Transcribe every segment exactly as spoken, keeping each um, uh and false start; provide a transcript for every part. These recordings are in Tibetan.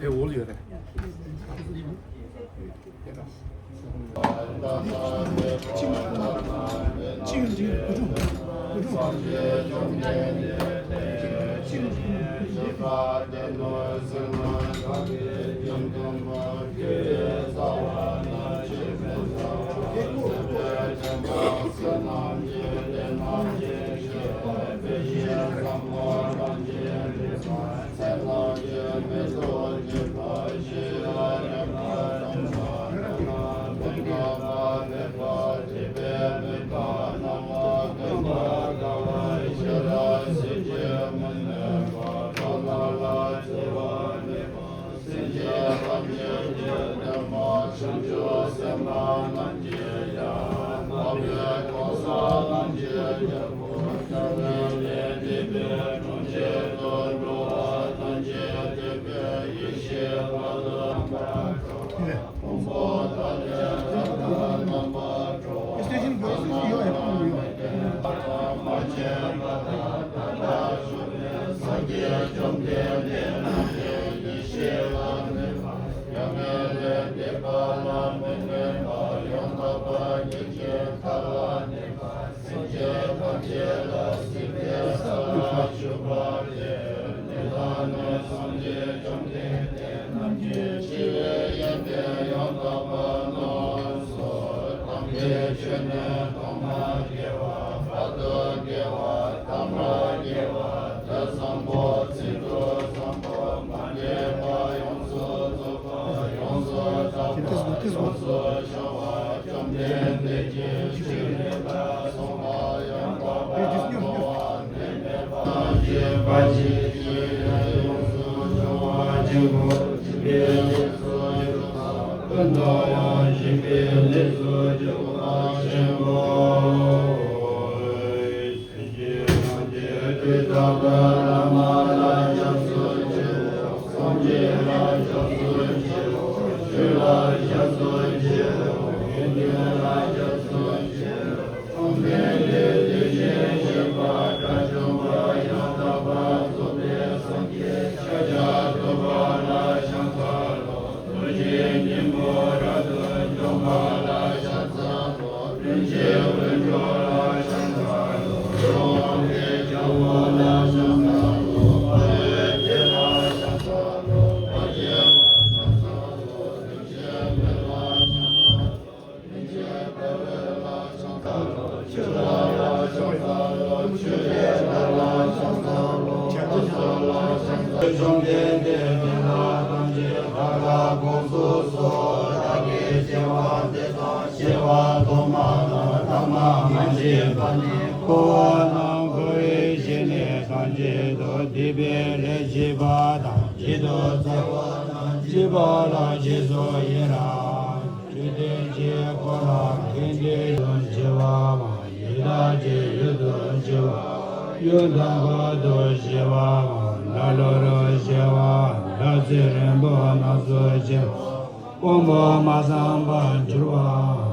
དེ་འོག་ལ་ཡོད་རེད། ཆོས་ལྡན་གྱི་འཁོར་ལ་མཁྱེན་ཏེ་ཡུལ་དུ་བྱེད་པའམ་ཡུལ་དག་གི་ཡུལ་དུ་བྱེད་པ། ཡུལ་དང་པོ་དུ་བྱེད་པའམ་ལ་ལོ་རུ་བྱེད་པ། ལ་ཚེ་རིང་པོ་རྣམས་སུ་བྱེད་པ། དབང་པོ་མ་ཚང་བར་འགྱུར་བའམ་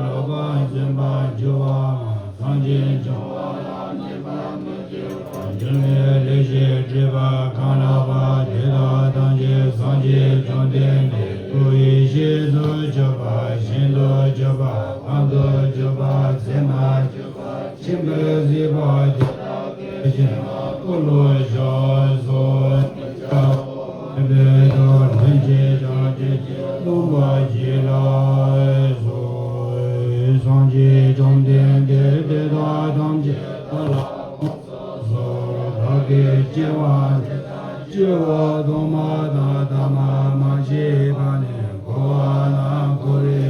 ལོག་པར་འཛིན་པར་འགྱུར་བའམ་སངས་རྒྱས་བྱུང་བ་ལ་གནས་པར་མི་འགྱུར། འབྱུང་བའི་ལས་ཀྱི་སྒྲིབ་པ་གང་ལགས་པ་དེ་དག་ཐམས་ཅད་སངས་རྒྱས་བཅོམ་ལྡན་འདས་སྐུ་ཡེ་ཤེས་སུ་གྱུར་པ་ཞིང་དུ་གྱུར་པ་ཁམས་སུ་གྱུར་པ་ཚད་མར་གྱུར་པ་ཆེན་པོའི་གཟིགས་པ་དེ་དག་གི་ཞིང་ལ་སྐུ་ལུས་བཞག་སོ། ལྷན་ཅིག་སྐྱེས་ཀྱི་སྟོང་པ་ཞིག་ལ་སོགས། སངས་རྒྱས་བཅོམ་ལྡན་འདས་དེ་དག་ཐམས་ཅད་གང་ལ་དགོངས་སོ། བདག་གིས་སྐྱེ་བ་འདི་དང་སྐྱེ་བ་ཐོག་མ་དང་ཐ་མ་མ་སྐྱེས་པ་ནས་འཁོར་བ་ན་འཁོར་བའི་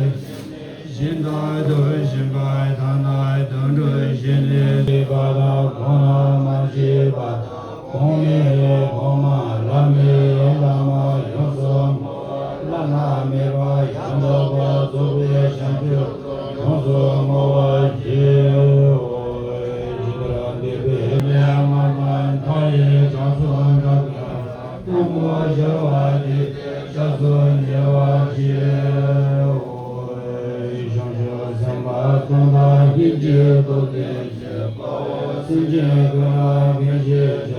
ཞིང་དུ་ཞིང་དུ་ཞེན་པ་དང་ཐ་ན་དུད་འགྲོའི་ཞིང་ལས་སྐྱེས་པ་དང་གོང་ན་མ་སྐྱེས་པ་དང་གོང་མའི་གོང་མ་བླ་མའི་བླ་མ་ཡོངས་སུ་བསྔོ་བ་བླ་ན་མེད་པ་ཡང་དག་པར་རྫོགས་པའི་བྱང་ཆུབ་ཡོངས་སུ་བསྔོ་བར་བགྱིའོ། ཇི་ལྟར་འདས་པའི་ལས་སྔ་མ་མཐའ་ཡས་བྱང་སེམས་དག་ཀྱང་། ལྟད་མོ་བྱ་བ་དེ་ལྟའི་སྐྱབས་སུ་ཉེ་བར་མཆིའོ། བྱང་ཆུབ་སེམས་དཔའ་གང་དག་སྙིང་རྗེའི་སྟོབས་ལྡན་གྱི་དཔའ་བོས་སེམས་ཅན་ཀུན་ལ་ཕན་བྱེད་བྱ།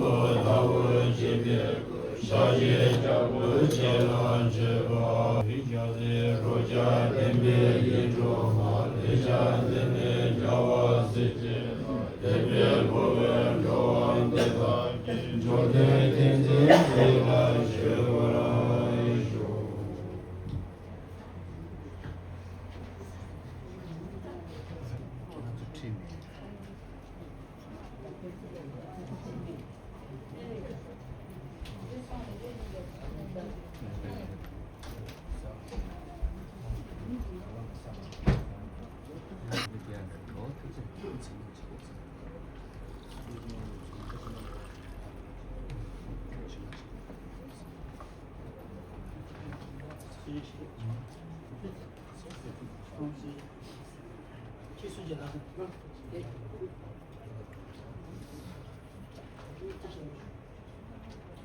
པོ་ལྟ་བུར་བྱེད་པའི་སྐུ། ཕྱག་བཞི་ལྕགས་ཕུར་ཅན་ལ་མཆོད་པ། རིགས་བརྒྱ་རྫས་རོ་བརྒྱ་ལྡན་པའི་ཡིད་འཕྲོག་པ། ལས་བྱང་འཛིན་པའི་རྒྱལ་བ་སྲས་བཅས་དང་། འདས་པའི་འཁོར་བའི་འགྲོ་བ་འདི་དག་གི། འབྱོར་ལྡན་ཏིང་འཛིན་གྱིས་ལ་མཆོད་པར་ཤོག།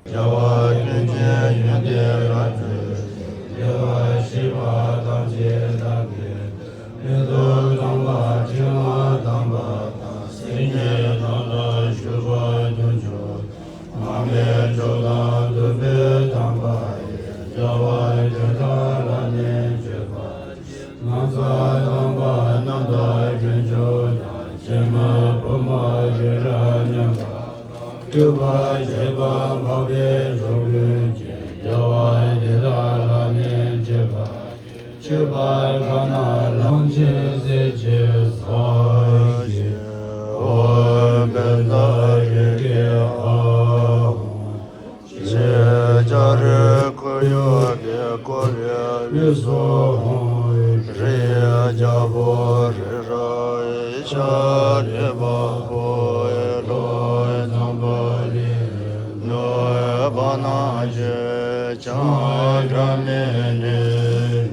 རྒྱལ་བ་ཀུན་གྱི་ཡོན་ཏན་རབ་ཏུ་ཞིང་། བདེ་བར་གཤེགས་པ་ཐམས་ཅད་བདག་གིས་མཐོང་། མི་སྡུག་གཏམས་པ་ཕྲེང་བ་བསྡམས་པ་དང་། སེང་གེའི་མདངས་ལ་བཞུགས་པ་དཀོན་མཆོག་དང་། མར་མེ་མཆོག་དང་བདུག་སྤོས་དམ་པ་ཡིས། རྒྱལ་བ་དེ་དག་ལ་ནི་མཆོད་པ། ན་བཟའ་དམ་པ་རྣམ་དག་དཀོན་མཆོག་དང་། སྐྱེད་མོས་ཕོ་མོ་རི་རབ་མཉམ་པ་དང་། སྤྲུལ་པ་བྱེ་བ་འཕགས་པའི་མཆོག་ཀུན་གྱིས། རྒྱལ་བ་དེ་དག་ལ་ནི་མཆོད་པ། མཆོད་པ་གང་རྣམས་ལ། ཐམས་ཅད་སྲས་ཀྱི་ས་གཞི། འོད་དཔལ་རྩལ་རིགས་ཀྱི་ཨ་ཧོ། ཞེས་ལྕགས་རི་ཁོར་ཡུག་གི་སྐོར་རི་ལུས་སུ་འོང་བའི། རི་ཡི་རྒྱལ་པོ་རི་རབ་ཤ་རི་བ་ཕོ་ལོ་འཛམ་བུ་གླིང་ནོར་བ་ནང་བཞིན་བྱང་སྒྲ་མེད་ནས་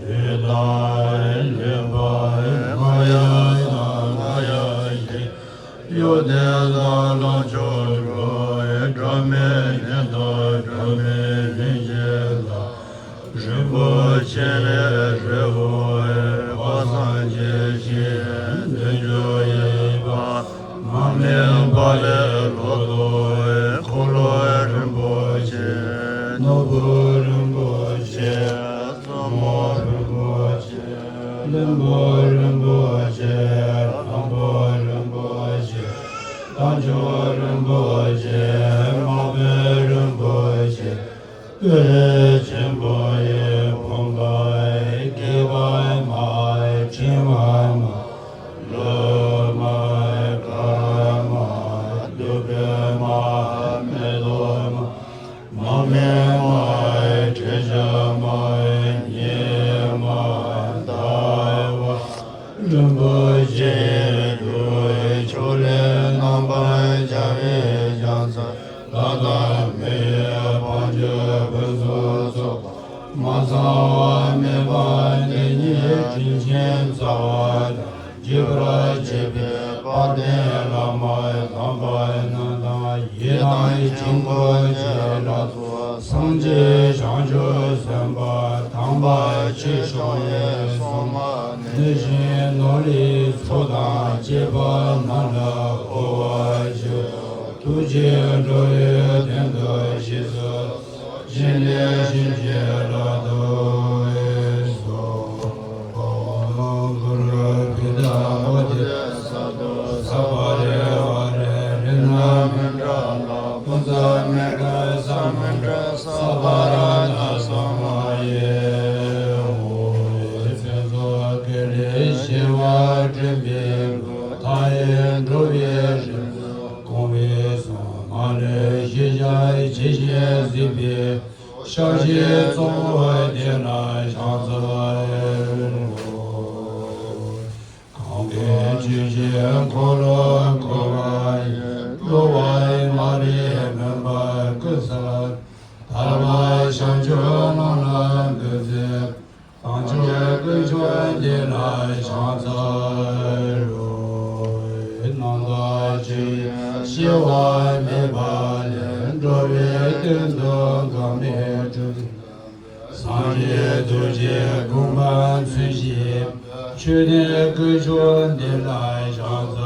ལུས་དང་ལུས་པ་མ་ཡལ་དང་མ་ཡལ་ཞིང་། གཡོ་ལྡན་དང་ལོངས་སྤྱོད་འགྲོ་བའི། སྒྲ་མེད་གནས་དང་སྒྲ་མེད་གླིང་བཞི་ལ། རིན་པོ་ཆེ་ལས་རི་བོ་དཔག་བསམ་གྱི་ཞིང་། འདོད་འཇོ་ཡི་བ་མ་སྨད་པ་ལས་ལོ་ཏོག་འཁོར་ལོ་རིན་པོ་ཆེ། ནོར་བུ་རིན་པོ་ཆེ། བཙུན་མོ་རིན་པོ་ཆེ། བློན་པོ་རིན་པོ་ཆེ། བློན་པོ་རིན་པོ་ཆེ། དལ་འབྱོར་རིན་པོ་ཆེ། དམག་དཔོན་རིན་པོ་ཆེ། སྤེལ་ཆེན་པོ་ཡི་བུམ་པ། སྐྱེས་པ་མ། ཕྲེང་བ་མ། ལོ་མ། དཀར་མ། བདུག་སྤོས་མ། མེ་ཏོག་མ། མར་མེ་མ། དྲི་ཆབ་མ། ཉི་མ། ཟླ་བ། རིན་པོ་ཆེ་ཡི་དུག། ཕྱོགས་ལས་རྣམ་པར་རྒྱལ་བའི་ཕྱག་འཚལ། ལྷ་དང་མི་ཡི་དཔལ་གྱུར་ཕུན་སུམ་ཚོགས། མ་ཚང་བ་མེད་པ་དེ་ཉིད་དྲིན་ཆེན་རྩ་བ་དང་། རྒྱས་པར་བྱེད་པའི་དཔལ་ལྡན་བླ་མ་དམ་པ་རྣམས་དང་། ཡི་དམ་དཀྱིལ་འཁོར་བཅས་ལ་སོགས། སངས་རྒྱས་བྱང་ཆུབ་སེམས་དཔའ་དམ་པ་ཆོས་སྐྱོང་བའི་སྲུང་མ། ནད་གཞི་ནོར་ལུས་ཚོགས་དང་བཅས་པ་རྣམས་ལ་དབུལ་བར་བྱའོ། ཐུགས་རྗེས་འགྲོ་བའི་དོན་དུ་རྗེས་སུ་སྤྱན་ལས་བྱིན་གྱིས་བརླབ་ཏུ་གསོལ། ཨོཾ་གུ་རུ་བི་དྭ་ཀོ་ཏི་ས་ཏྭ། ས་པ་རི་ཝཱ་རེ་རཏྣ་མཎྜ་ལ། ཀུན་ཏུ་མཎྜ་ས་མཎྜ་ས་པ་ར་ཏ་ས་མ་ཡེ། ཨོཾ་ཚེ་སྲོག་གི་ལས་ཞི་བ་བསྐྲུན་པའི་སྐུ། མཐའ་ཡས་འགྲོ་བའི་རིམ་པ་སྐོང་བའི་གསུང་། མ་ལུས་ཤེས་བྱ་ཇི་བཞིན་གཟིགས་པའི་ཤ་ཞེས་གཙོ་བོ་དེ་ལ་ཕྱག་འཚལ་ལོ། གང་གི་ཆོས་ཀྱི་འཁོར་ལོ་བསྐོར་བ་ཡི། འགྲོ་བའི་མ་རིག་མུན་པ་ཀུན་སེལ། ཐར་པ་བྱང་ཆུབ་ལམ་ལ་འགོད་མཛད། དམ་ཆོས་ཀུན་མཆོག་འདི་ལ་ཕྱག་འཚལ་ལོ། རྣམ་དག་ཆོས་དབྱིངས་སྐྱེ་བ་མེད་པ་ལས། འགྲོ་བའི་དོན་དུ་འགག་མེད་སྒྲུབ། སངས་རྒྱས་རྡོ་རྗེ་དགོངས་པ་མཚོན་བྱེད་པ། མཆོད་རྟེན་ཀུན་མཆོག་འདི་ལ་ཕྱག་འཚལ་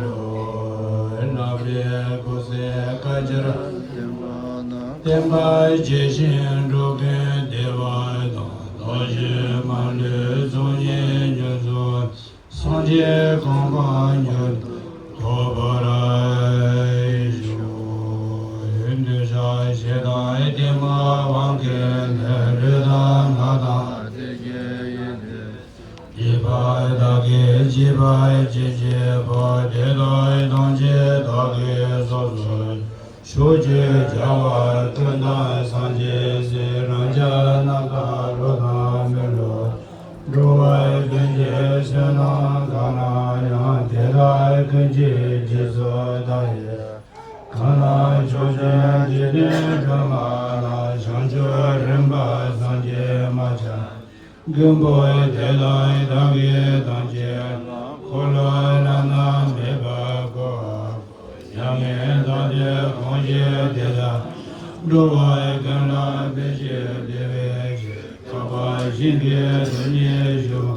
ལོ། ལྷག་པའི་གོ་ས་བཀའ་རྒྱར་བསྟན་པ་ཇི་བཞིན་འགྲོ་ཀུན་བདེ་བ་དང་། བདག་གཞན་མ་ལུས་ཚོགས་གཉིས་ཉོན་ཚུལ། སངས་རྒྱས་གོ་འཕང་མྱུར་ཐོབ་པར་ཤོག། འདོད་ཆགས་ཞེ་སྡང་གཏི་མུག་དབང་གིས་ནི། ལུས་དང་ངག་དང་ཡིད་ཀྱི་ཡིད་བདེ། བགྱིས་པ་བདག་གིས་བགྱིས་པ་ཅི་བགྱིས་པ། དེ་དག་ཐམས་ཅད་བདག་གིས་སོ་སོར། ཕྱོགས་བཅུའི་རྒྱལ་བ་ཀུན་དང་སངས་རྒྱས་སྲས། རང་ཅག་རྣམས་དང་སློབ་དང་མི་སློབ། འགྲོ་བ་ཀུན་གྱི་བསོད་ནམས་གང་ན་ཡང་། དེ་དག་ཀུན་གྱི་རྗེས་སུ་བདག་ཡི། གང་ན་མཆོག་ཐུན་འཇིག་རྟེན་དྲི་མ་ལ། བྱང་ཆུབ་རིམ་པ་སངས་རྒྱས་མ་ཆགས། མགོན་པོ་དེ་དག་བདག་གིས་ཐམས་ཅད་ལ། འཁོར་ལོ་བླ་ན་མེད་པ་བསྐོར་བ། མྱ་ངན་འདའ་སྟོན་གང་བཞེད་དེ་དག་འགྲོ་བ་ཀུན་ལ་ཕན་ཕྱིར་བདེ་བའི་ཕྱིར། བསྐལ་པ་བཞི་པའི་དུས་ནས་ཞུགས།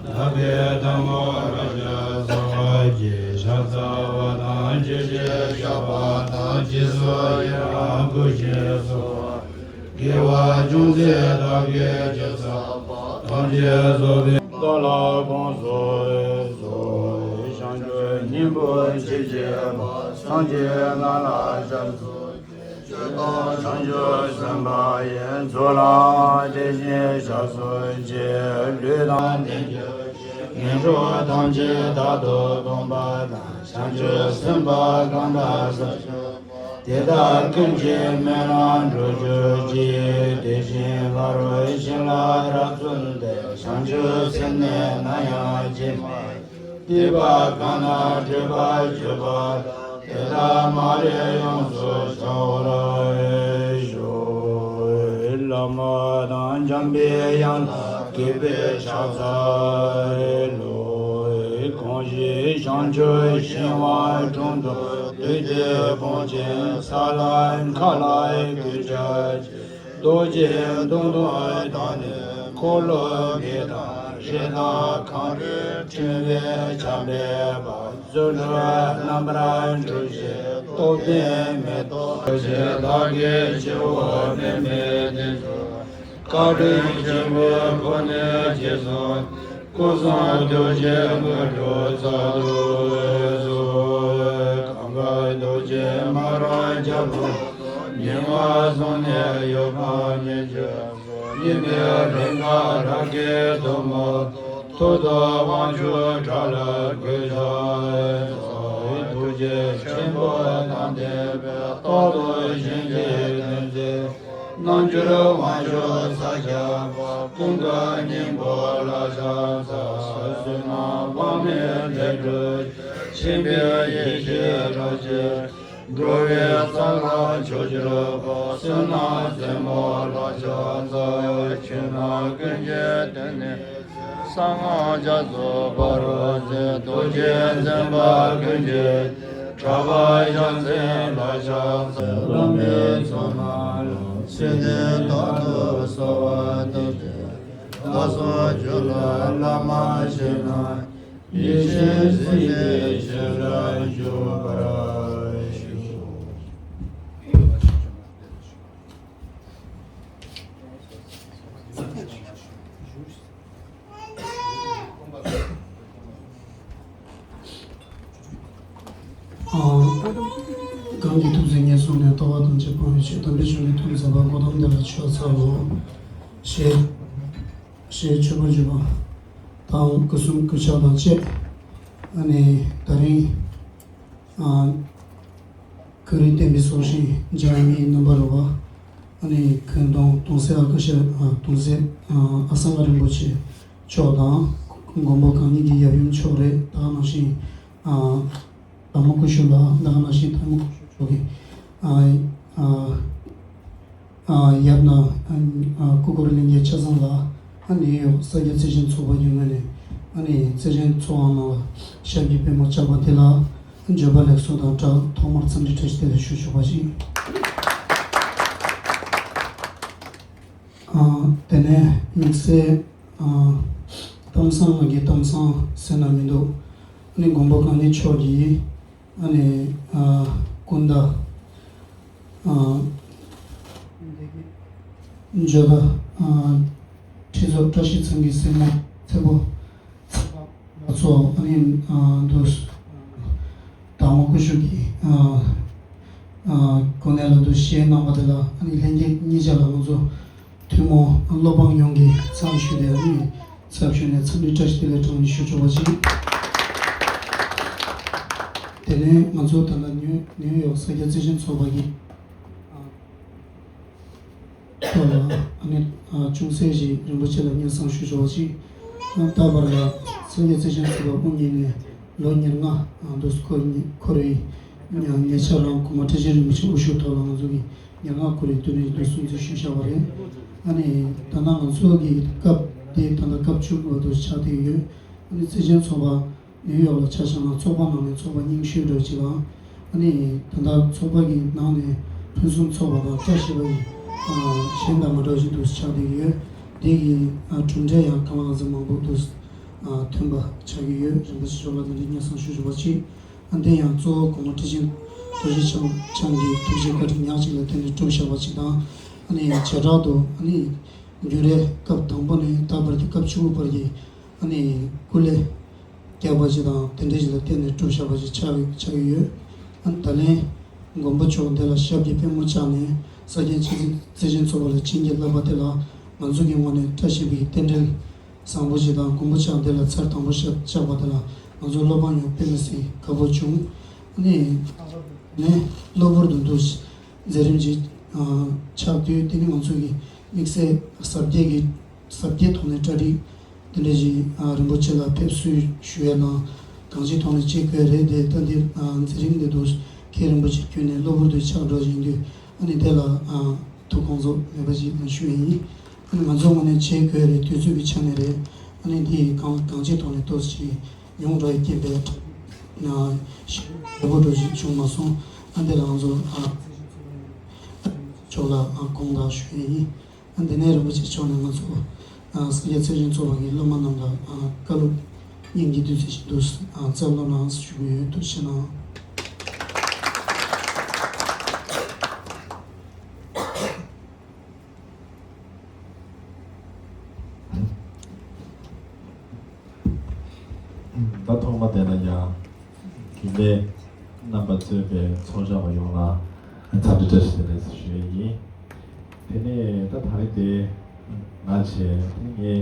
བདག་གིས་ཐལ་མོ་རབ་སྦྱར་གསོལ་བ་བགྱི། ཕྱག་འཚལ་བ་དང་ཆོས་ཀྱི་བཤགས་པ་དང་། རྗེས་སུ་ཡི་རང་བསྐུལ་ཞིང་གསོལ་བ། དགེ་བ་ཅུང་ཟད་བདག་གིས་ཅི་བསགས་པ། ཐམས་ཅད་རྫོགས་པའི་བདག་ལ་དགོངས་སུ་གསོལ། བྱང་ཆུབ་སྙིང་པོ་ཇི་སྙེད་པ། སངས་རྒྱས་རྣམས་ལ་སྐྱབས་སུ་མཆི། ཇི་ལྟར་བྱང་ཆུབ་སེམས་དཔའ་ཡི། ཚོགས་ལའང་དེ་བཞིན་སྐྱབས་སུ་མཆི། ལུས་དང་ལྡན་གྱུར་ཅིང་། ངན་སོང་ཐམས་ཅད་རྟག་ཏུ་སྟོངས་པ་དང་། བྱང་ཆུབ་སེམས་དཔའ་གང་དག་སར་ཞུགས་པ། དེ་དག་ཀུན་གྱི་སྨོན་ལམ་འགྲུབ་གྱུར་ཅིག། དེ་བཞིན་སླར་བཞིན་ལ་རབ་བརྩོན་ཏེ། བྱང་ཆུབ་སེམས་ནི་ནམ་ཡང་བརྗེད་མ། སྡིག་པ་གང་དག་སྒྲིབ་པ་བཅུ་པ་དག་དེ་དག་མ་ལུས་ཡོངས་སུ་བྱང་བར་ཤོག། བླ་མ་དང་འཇམ་པའི་དབྱངས་ལ་གུས་པས་ཕྱག་འཚལ་ལོ། གང་ཞིག་བྱང་ཆུབ་ཤིང་དབང་དྲུང་དུ། འདུས་ཏེ་དཔུང་ཆེན་ས་ལ་མཁའ་ལ་གུས་ཕྱག་རྡོ་རྗེ་མདུང་དང་ཐང་ནག་འཁོར་ལོ་བརྒྱད་དང་རི་དང་གངས་རིས་ཕྲེང་བའི་ཕྱག་འབེབས་པ། རྫུ་འཕྲུལ་རྣམ་པར་འཕྲུལ་ཞིང་སྟོབས་ལྡན་མེ་ཏོག་ཅན། བདག་གི་སྤྱི་བོར་པདྨའི་སྟེང་དུ། བཀའ་དྲིན་ཆེན་པོའི་སྒོ་ནས་རྗེས་སུ་སྐུ་གསུང་ཐུགས་ཀྱི་དངོས་གྲུབ་སྩལ་དུ་གསོལ། གང་ག་རྡོ་རྗེ་མ་རང་རྒྱལ་པོ། ཉེ་བར་བཟུང་ནས་གཡོ་བ་མེད་ཅིང་། སྙིགས་མའི་གླིང་ག་རབ་དགའི་གཏུམ་མོ། ཐུགས་དང་དབང་ཕྱུག་དགྲ་ལྷ་གུས་ཕྱག་འཚལ། ཐུགས་རྗེ་ཆེན་པོ་དང་ལྡན་པས། རྟག་ཏུ་གཞན་གྱི་དོན་མཛད། རྣལ་འབྱོར་དབང་ཕྱུག་ས་སྐྱ་པ། ཀུན་དགའ་སྙིང་པོ་ལ་ཕྱག་འཚལ། བསོད་ནམས་དཔག་མེད་ལས་གྲུབ་ཅིང་། མཁྱེན་པའི་ཡེ་ཤེས་དྲག་ཅན། འགྲོ་བའི་སེམས་ལ་ཕྱོགས་བཅུར་འཕགས། བསོད་ནམས་རྩེ་མོ་ལ་ཕྱག་འཚལ། ཆོས་རྣམས་ཀུན་གྱི་དོན་ནི། གསང་སྔགས་རྒྱ་མཚོ་ཕ་རོལ་ཕྱིན། རྡོ་རྗེ་འཛིན་པ་ཀུན་གྱི། གྲགས་པ་རྒྱལ་མཚན་ལ་ཕྱག་འཚལ། བླ་མའི་ཚོགས་རྣམས་ལ། ཚེ་འདི་རྟག་ཏུ་གསོལ་བ་འདེབས། བདག་སོགས་ཇི་སླད་བླ་མ་མཁྱེན་ན། ཡེ་ཤེས་གཟིགས་པའི་ཆོས་ལ་འཇུག་པར་ཤོག། གང་གི་ཐུགས་བརྩེ་ཉེར་བཟུང་ནས། རྟོག་པ་ཐམས་ཅད་སྤང་བའི་ཕྱིར། དམ་པའི་ཆོས་ཀྱི་ཐོས་བསམ་པ། གོ་ཏམ་དེ་ལ་ཕྱག་འཚལ་ལོ། ཞེས། ཞེས་མཆོད་པར་བརྗོད་པ་དང་། སྐུ་གསུམ་སྐུ་ཕྱག་དང་བཅས། ཨ་ནི་ད་རིང་། ཨ། ཁ་རི་བསྟན་པའི་ཚོགས་ཞིང་འཇམ་དབྱངས་རྣམ་པར་རོལ་པ། ཨ་ནི་མཁན་དུང་དུང་སེ་ཨ་ཀ་ཤ་ཨ་དུང་སེ་ཨ་ཨ་སངྒ་རིན་པོ་ཆེ་མཆོག་དང་མགོན་པོ་གང་ཉིད་ཀྱི་ཡབ་ཡུམ་མཆོག་རེད། ད་ག་ནང་བཞིན་ཨ་དར་མོ་སྐུ་ཞབས་ལགས། ད་ག་ནང་བཞིན་དར་མོ་སྐུ་ཞབས་མཆོག་གི་ཨ་ཨ་ཨ་ཡབ་ན་ཨ་ཨ་སྐུ་འཁོར་ལྷན་རྒྱས་ཆ་ཚང་ལ། ཨ་ནི་ཡོ་ས་སྐྱ་བརྩེ་ཆེན་ཚོགས་པ་ཡིན་ངོས་ནས་ཨ་ནི་བརྩེ་ཆེན་ཚོགས་ཁང་ནང་ལ་ཞབས་ཀྱི་པད་མོ་བཅག་པ་དེ་ལ་འབྱོར་པ་ལེགས་སོ་དང་སྦྲགས་ཐོག་མར་འཚམས་འདྲི་བཀྲ་ཤིས་བདེ་ལེགས་ཞུ་ཆོག་པ་ཞིག་ཨ་དེ་ནས་དམིགས་བསལ་ཨ་གཏམ་བཟང་ང་གི་གཏམ་བཟང་ཟེར་ན་མི་འདུག་ཨ་ནི་མགོན་པོ་གང་ཉིད་མཆོག་གིས་ཨ་ནི་ཨ་སྐུ་ཟླ་ཨ་འཇོ་ཟླ་ཨ་ཁྲི་ཚོ་བཀྲ་ཤིས་ཚང་གི་སྲས་མོ་ཚེ་པོ་ཚེ་པ་ལགས་ཚོ་ཨ་ནི་ཨ་འདུག་དར་མོ་སྐུ་ཞབས་ཀྱི་ཨ་ཨ་གོ་གནས་ལ་འདུག་བཞེས་གནང་བ་དེ་ལ་ཨ་ནི་ལྷན་རྒྱས་གཉིས་ཆ་ལ་ང་ཚོ་ཐུན་མོང་སློབ་འབངས་ཡོངས་ཀྱི་ཚབ་ཞུས་ཏེ་ཨ་ནི་ཚབ་ཞུས་ནས་འཚམས་འདྲི་བཀྲ་ཤིས་བདེ་ལེགས་གྲངས་མེད་ཞུ་ཆོག་པ་ཅིག་དེ་ནས་ང་ཚོ་ད་ལྟ་ནིའུ་ནིའུ་ཡོག་ས་སྐྱ་བརྩེ་ཆེན་ཚོགས་པ་གི་ཐོག་ལ་ཨ་ནི་ཨ་ཅུང་ཟད་ཞིག་རིན་པོ་ཆེ་ལ་སྙན་སེང་ཞུ་ཆོག་པ་ཅིག་ཨ་ད་བར་ལ་ས་སྐྱ་བརྩེ་ཆེན་ཚོགས་པ་དབུ་བརྙེས་ནས་ལོ་ཉེར་ལྔ་ཨ་འདུག་འཁོར་འཁོར་བའི་ཉེ་ཆར་རང་གོང་མ་ཁྲི་ཆེན་རིན་པོ་ཆེ་དབུ་བཞུགས་ཐོག་ལ་ང་ཚོ་གི་ཉེར་ལྔ་འཁོར་བའི་དུས་རིམ་དུ་སྲུང་བརྩི་ཞུས་བཞག་པ་རེད། ཨ་ནི་ད་ལྟ་ང་ཚོ་གི་སྐབས་དེ་ད་ལྟ་སྐབས་བཅུ་དགུ་པ་དུ་ཆགས་བསྡད་ཡོད། ཨ་ནི་བརྩེ་ཆེན་ཚོགས་པ་ནིའུ་ཡོག་ལ་ཆ་བཞག་ན་ཚོགས་པ་ནང་ནས་ཚོགས་པ་རྙིང་ཤོས་འདྲ་ཅིག་དང་། ཨ་ནི་ད་ལྟ་ཚོགས་པ་གི་ནང་ནས་ཕུན་སུམ་ཚོགས་པ་དང་བཀྲ་ཤིས་པ་ཡི་གཞན་དང་མ་འདྲ་བ་ཞིག་དུ་ཆགས་བསྡད་ཡོད། དེ་གི་གྲུབ་འབྲས་ཡང་གང་ལ་གང་འཚམ་མང་པོ་དུ་ཐོན་པ་ཆགས་ཀྱི་ཡོད། རིན་པོ་ཆེ་མཆོག་ལ་དེ་འདྲའི་སྙན་སེང་ཞུ་ཞུ་བ་ཅིག་ཨ་འདི་ཡང་གཙོ་བོ་གོང་མ་ཁྲི་ཆེན་རྡོ་རྗེ་འཆང་འཆང་གི་ཐུགས་རྗེ་བཀའ་དྲིན་ཉག་གཅིག་ལ་བརྟེན་ནས་གྲུབ་བཞག་པ་ཅིག་དང་། ཨ་ནི་བྱེ་བྲག་ཏུ་ཨ་ནི་རྒྱུན་རེ་སྐབས་དང་པོ་ནས་ད་བར་གྱི་སྐབས་བཅུ་དགུ་བར་གྱི་ཨ་ནི་སྐུ་ལས་བརྒྱབ་པ་ཅིག་དང་དེ་འདྲ་ཞིག་ལ་བརྟེན་ནས་གྲུབ་བཞག་པ་ཅིག་ཆགས་ཆགས་ཀྱི་ཡོད། ཨ་ནི་ད་ལན་མགོན་པོ་མཆོག་འདི་ལ་ཞབས་ཀྱི་པད་མོ་བཅག་ནས་ས་སྐྱ་བརྩེ་ཆེན་ཚོགས་པ་ལ་བྱིན་གྱིས་བརླབས་པ་དེ་ལ་ང་ཚོ་གི་ངོས་ནས་བཀྲ་ཤིས་པའི་རྟེན་འབྲེལ་བཟང་པོ་ཞིག་དང་མགོན་པོ་མཆོག་འདི་ལ་ཚར་དང་པོ་ཞབས་བཅགས་པ་དེ་ལ་ང་ཚོ་སློབ་འབངས་ཡོངས་དཔེ་མི་སྲིད་དགའ་པོ་བྱུང་། ཨ་ནི་ནས་གློ་བུར་དུ་འདུག་མཛད་རིམ་ཅིག་ཆགས་དུས་དེ་ནི་ང་ཚོ་གི་དམིགས་བསལ་གཟབ་རྒྱས་ཀྱི་གཟབ་རྒྱས་ཐོག་ནས་གྲ་སྒྲིག་དེ་འདྲ་ཞིག་རིན་པོ་ཆེ་ལ་ཕེབས་བསུ་ཞུ་ཡ་དང་གང་ཅིའི་ཐོག་ནས་བྱེད་དགོས་རེད་དེ། ད་འདི་མཛད་རིམ་འདི་དུ་མཁན་རིན་པོ་ཆེ་བརྒྱུད་ནས་གློ་བུར་དུ་ཆགས་འགྲོ་བཞིན་དུས། ཨ་ནི་དེ་ལ་ཨ་ཐུགས་དགོངས་རྫོགས་མེད་པ་ཞིག་ཞུ་ཡ་ཡིན། ཨ་ནི་ང་ཚོ་ངོས་ནས་བྱེད་དགོས་རེད། དུས་ཚོད་ཀྱི་ཆ་ནས་རེད། ཨ་ནི་འདི་གང་གང་ཅིའི་ཐོག་ནས་ཏོག་ཙམ་ཉུང་འགྲོ་ཡི་རྐྱེན་པས་ཨ་ཞེ་པོ་འགྲོ་ཞིག་བྱུང་མ་སོང་། ཨ་འདི་ལ་ང་ཚོ་ཨ་ཕྱོགས་ལ་ཨ་དགོངས་དག་ཞུ་ཡ་ཡིན། ཨ་འདི་ནས་རིན་པོ་ཆེ་མཆོག་ནས་ང་ཚོ་ཨ་ས་སྐྱ་བརྩེ་ཆེན་ཚོགས་པ་གི་སློབ་མ་རྣམས་ལ་ཨ་བཀའ་སློབ་སྙིང་གི་བདུད་རྩི་ཞིག་འདུག་ཨ་སྩལ་གནང་ཞུ་གི་ཡོད། ཐུགས་རྗེ་གནང་། ད་ཐོག་མ་དེ་ལ་ཡང་རྒྱུན་ལས་རྣམ་པ་གཙོས་པའི་ཚོགས་བཅར་བ་ཡོངས་ལ་འཚམས་འདྲི་བཀྲ་ཤིས་བདེ་ལེགས་ཞུ་ཡས་ཡིན། དེ་ནས་ད་ད་རེས་དེ་ང་བྱས་དེ་ངའི་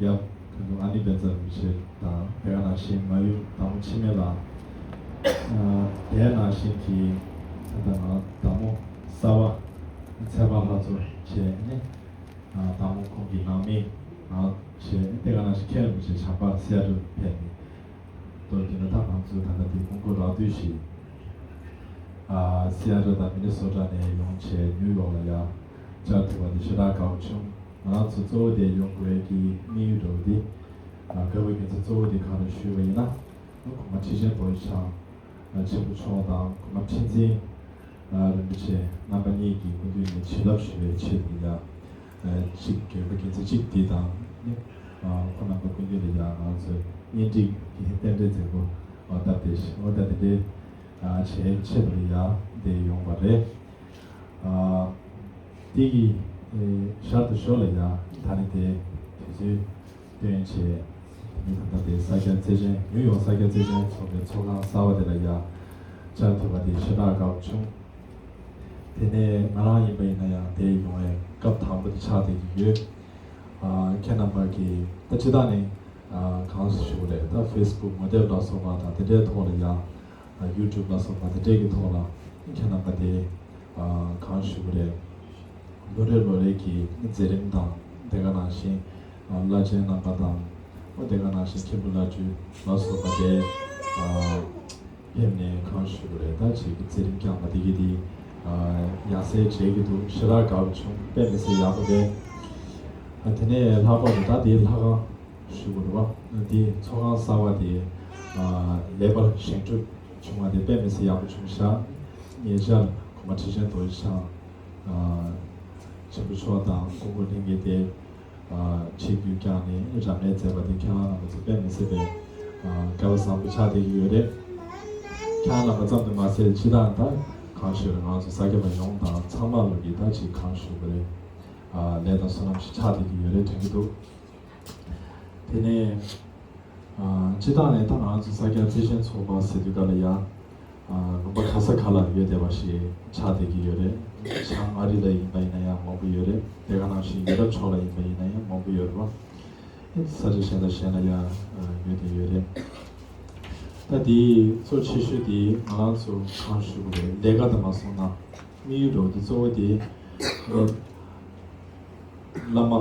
ཡབ་ད་དུང་ཨ་ནེ་བཛྲ་རིན་པོ་ཆེ་དང་དེ་ག་ནང་བཞིན་མ་ཡུམ་དང་པོ་འཆི་མེད་ལགས། དེ་ནང་བཞིན་གྱི་ད་ལྟ་ང་དང་པོ་གསར་པ་ཚེ་དཔག་ལྷ་མཚོ་བྱས་ནས། དང་པོ་ཁོང་གི་ནང་མི་ང་བྱས་དེ་ག་ནང་བཞིན་མཁན་རིན་པོ་ཆེ་བྱམས་པ་སི་ཨེ་ཊལ་ཕེབས་ནས་མདོར་བསྡུས་ན་ད་ང་ཚོ་ད་ལྟ་དེ་སྐུ་འཁོར་རགས་བསྡུས་ཤིག་སི་ཨེ་ཊལ་དང་མི་ནི་སོ་ཊ་ནས་ཡོང་བྱས་ནིའུ་ཡོག་ལ་ཡ་བཅར་ཐུབ་པ་དེ་ཞེ་དྲག་དགའ་བོ་བྱུང་། ང་རང་ཚོ་གཙོ་བོ་དེ་ཡོང་དགོས་ཀྱི་དམིགས་ཡུལ་འདྲ་བོ་དེ་དགའ་བོའི་རྒྱུ་མཚན་གཙོ་བོ་དེ་གང་རེད་ཞུས་པ་ཡིན་ན། གོང་མ་ཁྲི་ཆེན་རྡོ་རྗེ་འཆང་ཆེན་པོ་མཆོག་དང་གོང་མ་ཁྲི་འཛིན་རིན་པོ་ཆེ་རྣམ་པ་གཉིས་ཀྱི་སྐུ་མདུན་ནས་བྱིན་རླབས་ཞུ་བའི་ཆེད་དུ་ཡང་གཅིག་དགོས་པ་རྒྱུ་མཚན་གཅིག་འདི་དང་ནི། ཁོང་རྣམ་པ་སྐུ་མདུན་ལ་ཡང་ང་ཚོས་གཉེན་སྒྲིག་གི་རྟེན་འབྲེལ་མཛད་སྒོ་བཏབ་སྟེ་འོ་ད་དེ་འདྲའི་བྱེད་ཆེད་དུ་ཡང་འདིར་ཡོང་བ་རེད། དེ་ཡི་ཞར་དུ་ཞོར་ལ་ཡང་ད་ནི་དེ་དུས་ཚོད་བཏོན་བྱས་མི་ད་ལྟ་དེ་ས་སྐྱ་བརྩེ་ཆེན་ནིའུ་ཡོག་ས་སྐྱ་བརྩེ་ཆེན་ཚོགས་པའི་ཚོགས་ཁང་གསར་པ་དེ་ལ་ཡང་བཅར་ཐུབ་པ་དེ་ཞེ་དྲག་དགའ་བོ་བྱུང་། དེ་ནས་ང་རང་ཡིན་པ་ཡིན་ན་ཡང་དེ་ཡོང་བའི་སྐབས་དང་པོ་དེ་ཆགས་བསྡད་ཀྱི་ཡོད། ཁྱེད་རྣམ་པ་གིས་ད་ཅི་ད་ནི་གང་ཞུ་དགོས་རེད། ད་ཕེ་སི་བུག་ངོ་དེབ་ལ་སོགས་པ་དང་དེ་འདྲའི་ཐོག་ལ་ཡང་ཡུ་ཊུབ་ལ་སོགས་པ་དེ་འདྲའི་གི་ཐོག་ལ་ཁྱེད་རྣམ་པ་དེ་གང་ཞུ་དགོས་རེད། ལོ་རེ་ལོ་རེ་གི་མཛད་རིམ་དང་། དེ་ག་ནང་བཞིན་བླ་ཆེན་རྣམ་པ་དང་། དེ་ག་ནང་བཞིན་མཁན་པོ་བླ་སྤྲུལ་ལ་སོགས་པ་དེ་ཕེབས་ནས་གང་ཞུ་དགོས་རེད། ད་ཅིག་མཛད་རིམ་བསྐྱངས་པ་དེ་གི་དེ་ཡང་སེ་མཇལ་གྱི་འདུག་ཞེ་དྲག་དགའ་པོ་བྱུང་། དཔེ་མི་སྲིད་ཡག་པོ་རེད། དེ་ནས་ལྷག་པར་དུ་ད་དེའི་ལྷ་ཁང་ཞུ་དགོས་རེད་བ། དེ་ཚོགས་ཁང་གསར་བ་དེ་ལེགས་པར་བཞེངས་གྲུབ་བྱུང་བ་དེ་དཔེ་མི་སྲིད་ཡག་པོ་བྱུང་ཤག་ཉེ་ཆར་གོང་མ་ཁྲི་ཆེན་རྡོ་རྗེ་འཆང་ཆེན་པོ་མཆོག་དང་སྐུ་ངོ་ལྷན་རྒྱས་དེ་ཆིབས་བསྒྱུར་བསྐྱངས་ནས་རབ་གནས་མཛད་པ་དེ་ཁྱེད་རང་རྣམ་པ་ཚོ་དཔེ་མི་སྲིད་པའི་སྐལ་བ་བཟང་པོ་ཆགས་བསྡད་ཀྱི་ཡོད་རེད། ཁྱེད་རང་རྣམ་པ་ཙམ་དུ་མ་ཟད། སྤྱིར་བཏང་ད་གང་ཞུ་རེད། ང་ཚོ་ས་སྐྱ་པ་ཡོངས་དང་ཚང་མ་ལོ་གི་ད་ཅིག་གང་ཞུ་དགོས་རེད། ལས་དང་བསོད་ནམས་ཤིག་ཆགས་བསྡད་ཀྱི་ཡོད་རེད་དྲན་གྱི་འདུག་དེ་ནས་སྤྱིར་བཏང་ནས་ད་ང་ཚོ་ས་སྐྱ་བརྩེ་ཆེན་ཚོགས་པ་ཟེར་དུས་ག་ལ་ཡ། ལུང་པ་ག་ས་ག་ལ་ཡོད་བསྡད་པ་ཞིག་ཆགས་བསྡད་ཀྱི་ཡོད་རེད། བྱང་ཨ་རི་ལ་ཡིན་པ་ཡིན་ན་ཡང་མང་པོ་ཡོད་རེད། དེ་ག་ནང་བཞིན་ཡུ་རོབ་ཕྱོགས་ལ་ཡིན་པ་ཡིན་ན་ཡང་མང་པོ་ཡོད་རེད་བ། ས་ཆ་གཞན་དང་གཞན་ལ་ཡང་ཡོད་བསྡད་ཡོད་རེད། ད་དེའི་གཙོ་ཆེ་ཤོས་དེ་ང་རང་ཚོ་གང་ཞུ་དགོས་རེད། ལས་ཀ་དང་མ་སོང་ན་དམིགས་ཡུལ་འདྲ་བོ་དེ་གཙོ་བོ་དེ་བླ་མ་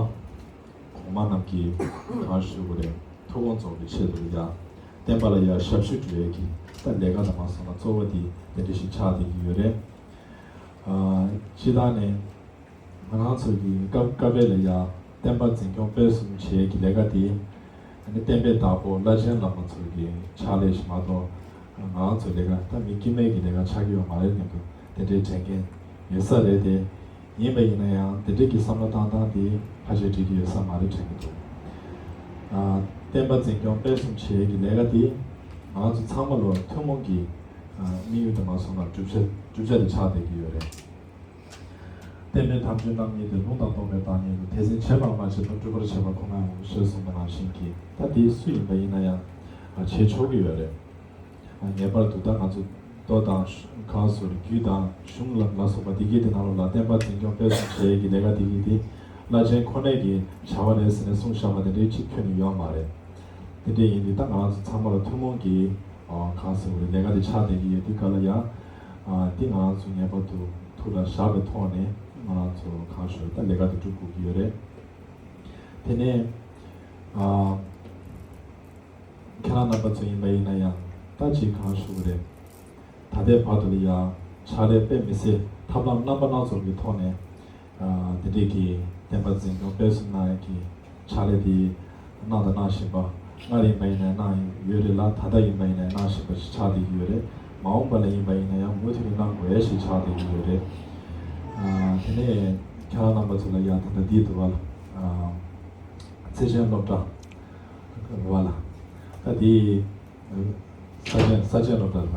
གོང་མ་རྣམས་ཀྱི་གང་ཞུ་དགོས་རེད། ཐུགས་དགོངས་རྫོགས་པའི་ཆེད་དུ་ཡ་བསྟན་པ་ལ་ཡ་ཞབས་ཞུ་སྒྲུབ་ཡས་ཀྱི་ད་ལས་ཀ་དང་མ་སོང་ན་གཙོ་བོ་དེ་དེ་འདྲ་ཞིག་ཆགས་བསྡད་ཀྱི་ཡོད་རེད། སྤྱིར་བཏང་ནས་ང་རང་ཚོ་གི་སྐབས་སྐབས་རེ་ལ་ཡ་བསྟན་པ་འཛིན་སྐྱོང་སྤེལ་གསུམ་བྱེད་ཀྱི་ལས་ཀ་དེ་ཨ་ནི་བསྟན་པའི་བདག་པོ་བླ་ཆེན་བླ་མ་ཚོ་གི་ཕྱག་ལས་ཤིག་མ་གཏོགས། ང་རང་ཚོ་ལས་ཀ་ད་མི་དཀྱུས་མའི་གི་ལས་ཀ་ཆགས་ཀྱི་ཡོད་མ་རེད་མཁན་པོ་དེ་འདྲའི་དྲན་མཁན་ཡོད་ས་རེད་དེ། ཡིན་པ་ཡིན་ན་ཡང་དེ་འདྲའི་གི་བསམ་བློ་བཏང་སྟངས་དེ་ཕལ་ཆེར་འགྲིག་གི་ཡོད་ས་མ་རེད་དྲན་གྱི་འདུག་བསྟན་པ་འཛིན་སྐྱོང་སྤེལ་གསུམ་བྱེད་ཀྱི་ལས་ཀ་དེ་ང་རང་ཚོ་ཚང་མ་ལོ་ཐུན་མོང་གི་དམིགས་ཡུལ་དུ་མ་སོང་ན་བསྒྲུབ་བྱ་བསྒྲུབ་བྱ་དེ་ཆགས་བསྡད་ཀྱི་ཡོད་རེད། བསྟན་པའི་དམ་ཆོས་རྣམ་གཉིས་ཏེ། ལུང་དང་རྟོགས་པའི་བདག་ཉིད་དོ། དེ་འཛིན་བྱེད་པར་མ་བྱེད་པར། སྒྲུབ་པར་བྱེད་པ་ཁོ་ནའོ་ཞེས་གསུངས་པ་ནང་བཞིན་གྱི། ད་དེ་སུ་ཡིན་པ་ཡིན་ན་ཡང་བྱེད་ཆོག་གི་ཡོད་རེད། ངེས་པར་དུ་ད་ང་ཚོ་མདོ་དང་གང་སོགས་རྒྱུད་དང་གཞུང་ལ་ལ་སོགས་པ་འདི་གའི་དེ་ནང་ལོགས་ལ་བསྟན་པ་འཛིན་སྐྱོང་སྤེལ་གསུམ་བྱེད་ཀྱི་ལས་ཀ་འདི་གའི་དེ་བླ་ཆེན་ཁོ་ནའི་གི་བྱ་བ་རེད་ཟེར་ནས་གསུངས་བཞག་པ་དེ་འདྲའི་གཅིག་ཁྱོན་ནས་ཡོད་མ་རེད། དེ་འདྲ་ཡིན་དུས་ད་ང་རང་ཚོ་ཚང་མ་ལ་ཐུན་མོང་གི་གང་ཟེར་དགོས་རེད། ལས་ཀ་དེ་ཆགས་བསྡད་ཀྱི་ཡོད་དུས་ག་ལ་ཡ། འདི་ང་རང་ཚོ་ངེས་པར་དུ་ཐུགས་ལ་བཞག་པའི་ཐོག་ནས་ང་རང་ཚོ་གང་ཞུ་ད་ལས་ཀ་དེ་སྒྲུབ་དགོས་ཀྱི་ཡོད་རེད། དེ་ནས་ཁྱེད་རང་རྣམ་པ་ཚོ་ཡིན་པ་ཡིན་ན་ཡང་ད་ཅིག་གང་ཞུ་དགོས་རེད། ད་ལྟའི་བར་དུ་ལ་ཡ་ཕྱག་ལས་དཔེ་མི་སྲིད་ཐབས་ལམ་རྣམ་པ་སྣ་ཚོགས་ཀྱི་ཐོག་ནས། དེ་འདྲས་ཀྱི་བསྟན་པ་འཛིན་སྐྱོང་སྤེལ་གསུམ་གནང་ཡག་གི་ཕྱག་ལས་དེ་གནང་དང་གནང་བཞིན་པ། སྔར་ཡིན་པ་ཡིན་ན་གནང་ཡོད་རེད་ལ། ད་ལྟ་ཡིན་པ་ཡིན་ན་གནང་བཞིན་པ་ཞིག་ཆགས་བསྡད་ཀྱི་ཡོད་རེད། མ་འོངས་པ་ལ་ཡིན་པ་ཡིན་ན་ཡང་མུ་མཐུད་ནས་གནང་དགོས་ཡ་ཞིག་ཆགས་བསྡད་ཀྱི་ཡོད་རེད། དེ་ནས་ཁྱེད་རང་རྣམ་པ་ཚོ་ལ་ཡ་ད་ལྟ་འདི་འདུག་བ་ལ། བརྩེ་ཆེན་སློབ་གྲྭ་བ་ལ། ད་འདི་ས་ཆེན་ས་ཆེན་སློབ་གྲྭ་ལ་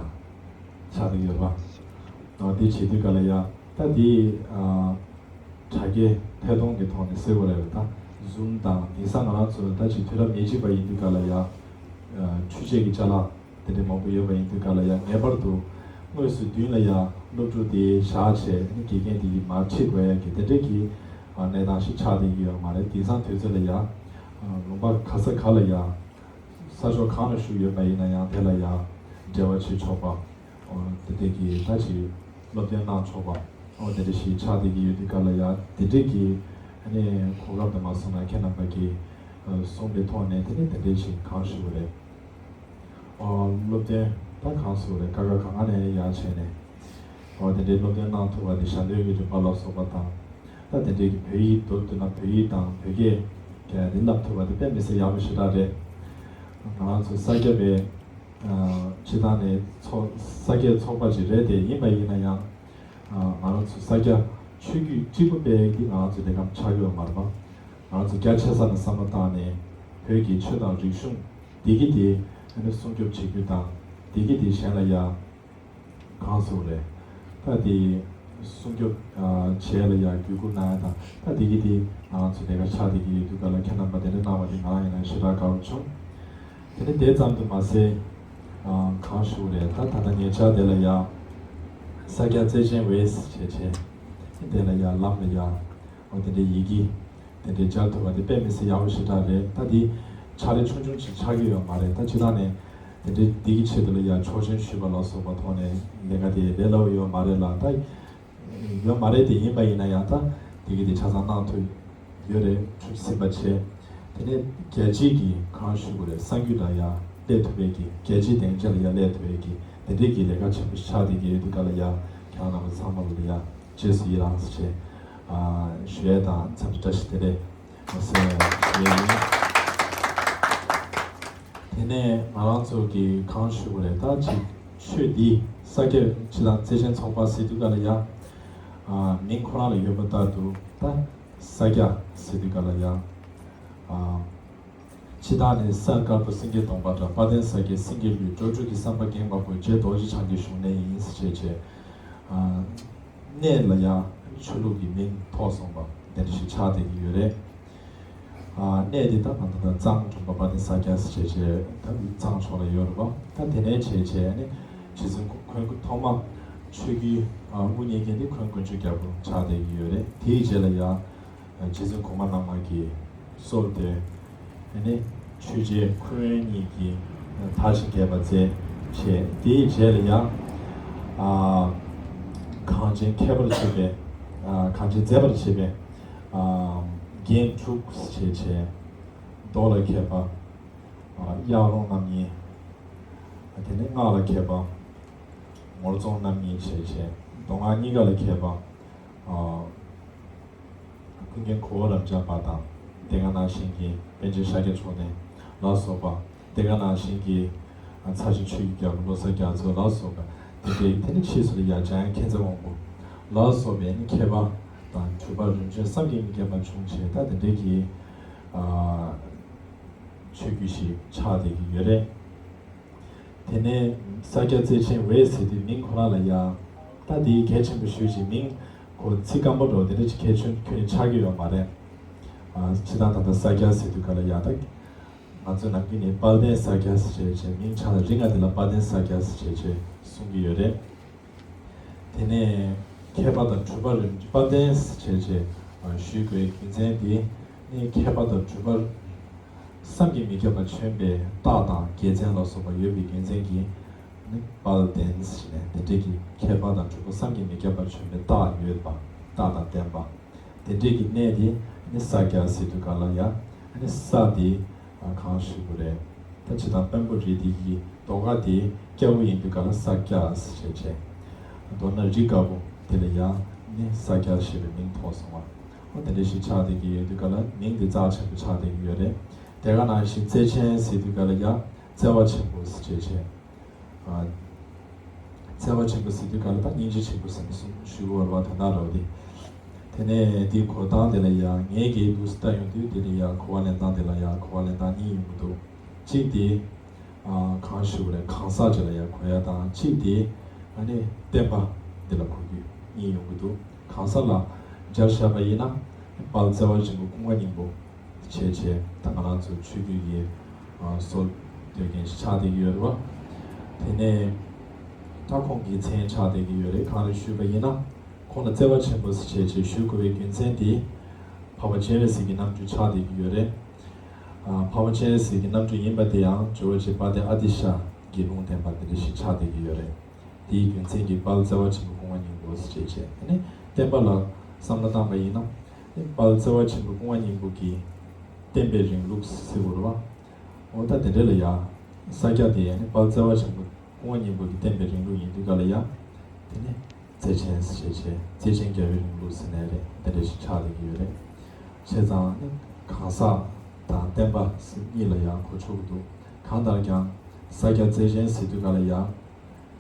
ཆགས་བསྡད་ཡོད་པ། འདི་བྱེད་དུས་ག་ལ་ཡ་ད་འདི། དྲ་རྒྱའི་ཐད་གཏོང་གི་ཐོག་ནས་ཟེར་དགོས་རེད་པ། ད་Zoom་དང་དེང་སང་ང་རང་ཚོ་ད་ཅིག་དུས་རབས་ཉེར་གཅིག་པ་ཡིན་དུས་ག་ལ་ཡ། འཕྲུལ་ཆས་ཀྱི་ཅ་ལག་དེ་འདྲ་མང་པོ་ཡོད་པ་ཡིན་དུས་ག་ལ་ཡ། ངེས་པར་དུ་དངོས་སུ་མདུན་ལ་ཡ་སློབ་ཕྲུག་དེ་བཞག་བྱས་ནི་དགེ་རྒན་དེ་ཡིས་མར་ཁྲིད་དགོས་ཡ་གི་དེ་འདྲ་གི་གནས་སྟངས་ཤིག་ཆགས་བསྡད་ཀྱི་ཡོད་མ་རེད། དེང་སང་དུས་ཚོད་ལ་ཡ་ལུང་པ་ག་ས་ག་ལ་ཡ་ས་ཕྱོགས་གང་ལ་བཞུགས་ཡོད་པ་ཡིན་ན་ཡང་དེ་ལ་ཡ་འབྲེལ་བ་བྱེད་ཆོག་པ། ཨོ་དེ་འདྲས་ཀྱི་ད་ཅིག་སློབ་སྟོན་གནང་ཆོག་པ། ཨོ་དེ་འདྲས་ཞིག་ཆགས་བསྡད་ཀྱི་ཡོད་དུས་ག་ལ་ཡ་དེ་འདྲས་ཀྱི་ཨ་ནི་གོ་སྐབས་དང་མ་སོང་ན་ཁྱེད་རྣམ་པ་གིས་གསུངས་པའི་ཐོག་ནས་དེ་ནི་དེ་འདྲས་ཞིག་གང་ཞུ་དགོས་རེད། ཨོ་སློབ་སྟོན་ད་གང་ཞུ་དགོས་རེད། ཀ་ཁ་ག་ང་ནས་ཡ་བྱས་ནས་ཨོ་དེ་འདྲས་སློབ་སྟོན་གནང་ཐུབ་པ་དེ་ཞལ་འདོན་གྱི་རིམ་པ་ལ་སོགས་པ་དང་། ད་དེ་འདྲས་ཀྱི་བོད་ཡིག་མདོར་བསྡུ་ན་བོད་ཡིག་དང་བོད་སྐད་ཀྱི་དེ་བསླབ་ཐུབ་པ་དེ་དཔེ་མི་སྲིད་ཡག་པོ་ཞེ་དྲག་རེད། ང་རང་ཚོ་ས་སྐྱ་པའི་སྤྱི་བཏང་ནས་ཚོགས་ས་སྐྱའི་ཚོགས་པ་ཅིག་རེད་དེ། ཡིན་པ་ཡིན་ན་ཡང་ང་རང་ཚོ་ས་སྐྱ་ཆོས་བརྒྱུད་གཅིག་པུ་སྤེལ་ཡག་འདི་ང་རང་ཚོ་ལས་ཀ་ཆགས་ཀྱི་ཡོད་མ་རེད་པ། ང་རང་ཚོ་རྒྱ་ཆེ་ས་ནས་བསམ་བློ་བཏང་ནས་བོད་ཀྱི་ཆོས་དང་རིག་གཞུང་འདི་གི་དེ་སྲུང་སྐྱོབ་བྱེད་རྒྱུ་དང་། འདི་གི་དེ་གཞན་ལ་ཡ་གང་ཟེར་རེད། ད་དེ་སྲུང་སྐྱོབ་བྱས་ལ་ཡ་བརྒྱུད་སྐུར་གནང་ཡ་དང་། ད་དེ་གི་དེ་ང་རང་ཚོ་ལས་ཀ་ཆགས་བསྡད་ཀྱི་ཡོད་དུས་ག་ལ་ཁྱེད་རྣམ་པ་དེ་འདྲ་གནང་བ་དེ་ང་རང་ཡིན་ན་ཞེ་དྲག་དགའ་པོ་བྱུང་། དེ་ནི་དེ་ཙམ་དུ་མ་ཟད། གང་ཞུ་དགོས་རེད། ད་ད་ལྟ་ཉེ་ཆར་དེ་ལ་ཡ་ས་སྐྱ་བརྩེ་ཆེན་ཝེ་སི་བྱས་བྱས་དེ་ལ་ཡ་ལམ་ལ་ཡ་འོ་དེ་འདྲའི་ཡི་གེ་དེ་འདྲའི་སྦྱར་ཐུབ་པ་དེ་དཔེ་མི་སྲིད་ཡག་པོ་ཞེ་དྲག་རེད། ད་དེ་ཕྱག་ལས་ཆུང་ཆུང་ཅིག་ཆགས་ཀྱི་ཡོད་མ་རེད། ད་སྤྱིར་བཏང་ནས་དེ་འདྲའི་འདི་གི་ཆེད་དུ་ལ་ཡ་ཆོག་མཆན་ཞུས་པ་ལ་སོགས་པ་ཐོག་ནས་ལས་ཀ་དེ་ལས་སླ་པོ་ཡོད་མ་རེད་ལ། ད་ཡོད་མ་རེད་དེ། ཡིན་པ་ཡིན་ན་ཡང་ད་ དེ་གི་དེ་ཆ་ཚང་གནང་ཐུབ་ཡོད་རེད། ཁྲུས་ཟིན་པ་བྱས། དེ་ནས་རྒྱལ་སྤྱིའི་གི་གང་ཞུ་དགོས་རེད། གསར་འགྱུར་ལ་ཡང་སླེབས་ཐུབ་པའི་གི་རྒྱལ་སྤྱིའི་སྡིངས་ཆ་ལ་ཡང་སླེབས་ཐུབ་པའི་གི་དེ་འདྲའི་གི་ལས་ཀ་ཆེན་པོ་ཞིག་ཆགས་བསྡད་ཀྱི་ཡོད་དུས་ག་ལ་ཡང་ཁྱེད་རང་རྣམ་པ་ཚང་མ་ལ་ཡང་རྗེས་སུ་ཡི་རང་ཞེས་ཞུ་ཡས་དང་འཚམས་འདྲི་བཀྲ་ཤིས་བདེ་ལེགས་ཟེར་ཞུ་ཡས་ཡིན། དེ་ནས་ང་རང་ཚོ་གི་གང་ཞུ་དགོས་རེད། ད་ཅིག་ཆོས་འདི་ས་སྐྱ་སྤྱི་དང་བརྩེ་ཆེན་ཚོགས་པ་ཟེར་དུས་ག་ལ་ཡ། ཨ། མིང་ཁོ་རང་ལ་ཡོད་པ་ལྟར་དུ་ད་ས་སྐྱ་ཟེར་དུས་ག་ལ་ཡ། ཨ། ཕྱི་ཐག་ནས་ས་དཀར་པོ་སེང་གེ་གདོང་པ་འདྲ། དཔལ་ལྡན་ས་སྐྱའི་སེང་གེ་གླུ། འགྲོ་དྲུག་གི་བསམ་པ་འགེངས་པ་པོ། རྗེ་རྡོ་རྗེ་འཆང་གི་བཞུགས་གནས་ཡིན་ཟེར་བྱས་བྱས། ཨ། གནས་ལ་ཡང་ཆོས་ལུགས་ཀྱི་མིང་ཐོགས་སོང་བ་དེ་འདྲ་ཞིག་ཆགས་བསྡད་ཀྱི་ཡོད་རེད། ཨ། གནས་འདི་ད་ང་ད་ལྟ་གཙང་དྲུང་པ་དཔལ་ལྡན་ས་སྐྱ་ཟེར་བྱས་བྱས་ད་གཙང་ཕྱོགས་ལ་ཡོད་རེད་པ། ད་དེ་ནས་བྱས་བྱས་ནི་རྗེ་བཙུན་མཁན་ཐོག་མ་ཆོས་བརྒྱུད་དབུ་བརྙེས་མཁན་འདི་མཁན་དཀོན་མཆོག་རྒྱལ་པོ་ཆགས་བསྡད་ཀྱི་ཡོད་རེད། དེའི་རྗེས་ལ་ཡང་། རྗེ་བཙུན་གོང་མ་རྣམ་ལྔ་གིས་གསོལ་ཏེ། ཨ་ནི་ཆོས་རྗེ་འཁོར་དབོན་གཉིས་ཀྱིས་མཐར་ཕྱིན་རྒྱས་པར་མཛད་བྱས། དེའི་རྗེས་ལ་ཡང་། ཨ། གངས་ཅན་མཁས་པར་བྱེད་པའི། ཨ། གངས་ཅན་མཛེས་པར་བྱེད་པའི། ཨ། རྒྱན་དྲུག་ཞེས་བྱས། མདོ་ལ་མཁས་པ། ཨ། གཡག་རོང་རྣམ་གཉིས། དེ་ནས་སྔགས་ལ་མཁས་པ། ངོར་རྫོང་རྣམ་གཉིས་ཞེས་བྱས། མདོ་སྔགས་གཉིས་ཀ་ལ་མཁས་པ། ཨ། ཀུན་མཁྱེན་གོ་བོ་རབ་འབྱམས་པ་དང་། དེ་ག་ནང་བཞིན་གྱི་པཎ་ཆེན་ཤཱཀྱ་མཆོག་ལྡན་ལ་སོགས་པ། དེ་ག་ནང་བཞིན་གྱི་ཚར་ཅིག་ཆོས་ཀྱི་རྒྱལ་པོ་བློ་བཟང་རྒྱ་མཚོ་ལ་སོགས་པ། དེ་འདྲའི་དེ་ནི་ཕྱིས་སུ་ལ་ཡང་འཇམ་དབྱངས་མཁྱེན་བརྩེ་དབང་པོ་ལ་སོགས་པའི་ནི་མཁས་པ་དང་གྲུབ་པ་རིམ་བྱོན་བསམ་གྱིས་མི་ཁྱབ་པ་བྱུང་བྱས། ད་དེ་འདྲའི་གི། ཨ། ཆོས་བརྒྱུད་ཞིག་ཆགས་བསྡད་ཀྱི་ཡོད་རེད། དེ་ནས་ས་སྐྱ་རྩེ་ཆེན་འོད་ཟེར་དུས་མིང་ཁོ་རང་ལ་ཡང་ད་དེའི་གལ་ཆེན་པོ་ཞུ་ཅིག་མིང་ཁོ་ཚིག་སྐམ་པོ་འདྲ་བོ་དེ་འདྲ་ཅིག་གལ་ཆེན་ཁྱོན་ནས་ཆགས་ཀྱི་ཡོད་མ་རེད། ཨ། སྤྱིར་བཏང་ད་ལྟ་ས་སྐྱ་ཟེར་དུས་ག་ལ་ཡ་ད་ང་ཚོ་ནམ་རྒྱུན་ནས་དཔལ་ལྡན་ས་སྐྱ་ཟེར་བྱས་བྱས་མིང་ཆགས་ལ་རིང་ང་དེ་ལ་དཔལ་ལྡན་ས་སྐྱ་ཟེར་བྱས་བྱས་གསུང་གི་ཡོད་རེད། དེ་ནས་མཁས་པ་དང་གྲུབ་པ་རིམ་གྱིས་དཔལ་ལྡན་ཟེར་བྱས་བྱས་ཞུ་དགོས་རྒྱུ་མཚན་དེ་ནི་མཁས་པ་དང་གྲུབ་པ་བསམ་གྱིས་མི་ཁྱབ་པ་བྱོན་པའི་རྟགས་དང་རྒྱལ་མཚན་ལ་སོགས་པ་ཡོད་པའི་རྒྱུ་མཚན་གྱིས་ནི་དཔལ་ལྡན་ཟེར་ནས་དེ་འདྲའི་གི་མཁས་པ་དང་གྲུབ་པ་བསམ་གྱིས་མི་ཁྱབ་པ་བྱོན་པའི་རྟགས་ཡོད་པ། རྟགས་དང་བརྟེན་པ། དེ་འདྲའི་གི་གནས་དེ་ནི་ས་སྐྱ་ཟེར་དུས་ག་ལ་ཡ་ནི་ས་དེ། ཨ། གང་ཞུ་དགོས་རེད། ད་ཇི་ལྟར་དཔོན་པོ་རེད་དེ་གི་རྡོ་ཁ་དེ་སྐྱ་བོ་ཡིན་དུས་ག་ལ་ས་སྐྱ་ཟེར་བྱས། མདོར་ན་རི་དཀར་པོ་དེ་ལ་ཡང་ནི་ས་སྐྱ་ཞེས་པའི་མིང་ཐོགས་སོང་བ། འོ་དེ་འདྲ་ཞིག་ཆགས་བསྡད་ཀྱི་ཡོད་དུས་ག་ལ་མིང་དེ་རྩ་ཆེན་པོ་ཆགས་བསྡད་ཀྱི་ཡོད་རེད། དེ་ག་ནང་བཞིན་བརྩེ་ཆེན་ཟེར་དུས་ག་ལ་ཡང་བརྩེ་བ་ཆེན་པོ་ཟེར་བྱས། ཨ། བརྩེ་བ་ཆེན་པོ་ཟེར་དུས་ག་ལ་ད་སྙིང་རྗེ་ཆེན་པོ་ཟེར་ནས་གསུང་ཞུ་དགོས་པ་དོན་དག་རེད་དེ། དེ་ནས་དེའི་གོ་སྟངས་དེ་ལ་ཡང་ངས་གལ་སྲིད་ལྟ་ཡོང་དུས་དེ་ལ་ཡང་གོ་བ་ལེན་སྟངས་དེ་ལ་ཡང་གོ་བ་ལེན་སྟངས་གཉིས་ཡོང་གི་འདུག་གཅིག་དེ། ཨ། གང་ཞུ་དགོས་རེད། གང་ཟག་ཅིག་ལ་ཡང་གོ་ཡ་དང་གཅིག་དེ། ཨ་ནི་བསྟན་པ་འདི་ལ་གོ་རྒྱུ་གཉིས་ཡོང་གི་འདུག་གང་ཟག་ལ་སྦྱར་བཞག་པ་ཡིན་ན་དཔལ་བརྩེ་བ་ཆེན་པོ་ཀུན་དགའ་སྙིང་པོ། བྱས་བྱས་ད་ང་རང་ཚོ་ཆོས་བརྒྱུད་ཀྱི་ཨ་སྲོལ་གཏོད་མཁན་ཞིག་ཆགས་བསྡད་ཀྱི་ཡོད་རེད་བ། དེ་ནས་ད་ཁོང་གི་མཚན་ཆགས་བསྡད་ཀྱི་ཡོད་རེད། གང་རེད་ཞུས་པ་ཡིན་ན་ཁོང་ལ་བརྩེ་བ་ཆེན་པོ་ཟེར་བྱས་བྱས་ཞུ་དགོས་པའི་རྒྱུ་མཚན་དེ་འཕགས་པ་སྤྱན་རས་གཟིགས་ཀྱི་རྣམ་སྤྲུལ་ཆགས་བསྡད་ཀྱི་ཡོད་རེད། ཨ་འཕགས་པ་སྤྱན་རས་གཟིགས་ཀྱི་རྣམ་སྤྲུལ་ཡིན་པ་དེ་ཡང་ཇོ་བོ་རྗེ་དཔལ་ལྡན་ཨ་ཏི་ཤ་དགེ་སློང་བསྟེན་པ་དེ་འདྲ་ཞིག་ཆགས་བསྡད་ཀྱི་ཡོད་རེད། དེའི་རྒྱུ་མཚན་གྱིས་དཔལ་བརྩེ་བ་ཆེན་པོ་ཀུན་དགའ་སྙིང་པོ་ཞེས་བྱས། དེ་ནས་བསྟན་པ་ལ་བསམ་བློ་བཏང་བ་ཡིན་ན། དཔལ་བརྩེ་བ་ཆེན་པོ་ཀུན་དགའ་སྙིང་པོ་གི་བསྟན་པའི་རིང་ལུགས་ཟེར་བ་རེད་བ། འོ་ད་དེ་འདྲ་ལ་ཡ། ས་སྐྱ་དེ་ཡང་ནི་དཔལ་བརྩེ་བ་ཆེན་པོ་ཀུན་དགའ་སྙིང་པོ་གི་བསྟན་པའི་རིང་ལུགས་ཡིན་དུས་ག་ལ་ཡ། དེ་ནས་བརྩེ་ཆེན་ཞེས་བྱས་བརྩེ་ཆེན་རྒྱལ་བའི་རིང་ལུགས་ཟེར་ནའི་རེད། དེ་འདྲ་ཞིག་ཆགས་བསྡད་ཀྱི་ཡོད་རེད། བྱས་ཙང་ནི་གང་ཟག་དང་བསྟན་པ་གཉིས་ལ་ཡང་གོ་ཆོག་གི་འདུག་གང་ལྟར་ཀྱང་ས་སྐྱ་བརྩེ་ཆེན་ཟེར་དུས་ག་ལ་ཡ།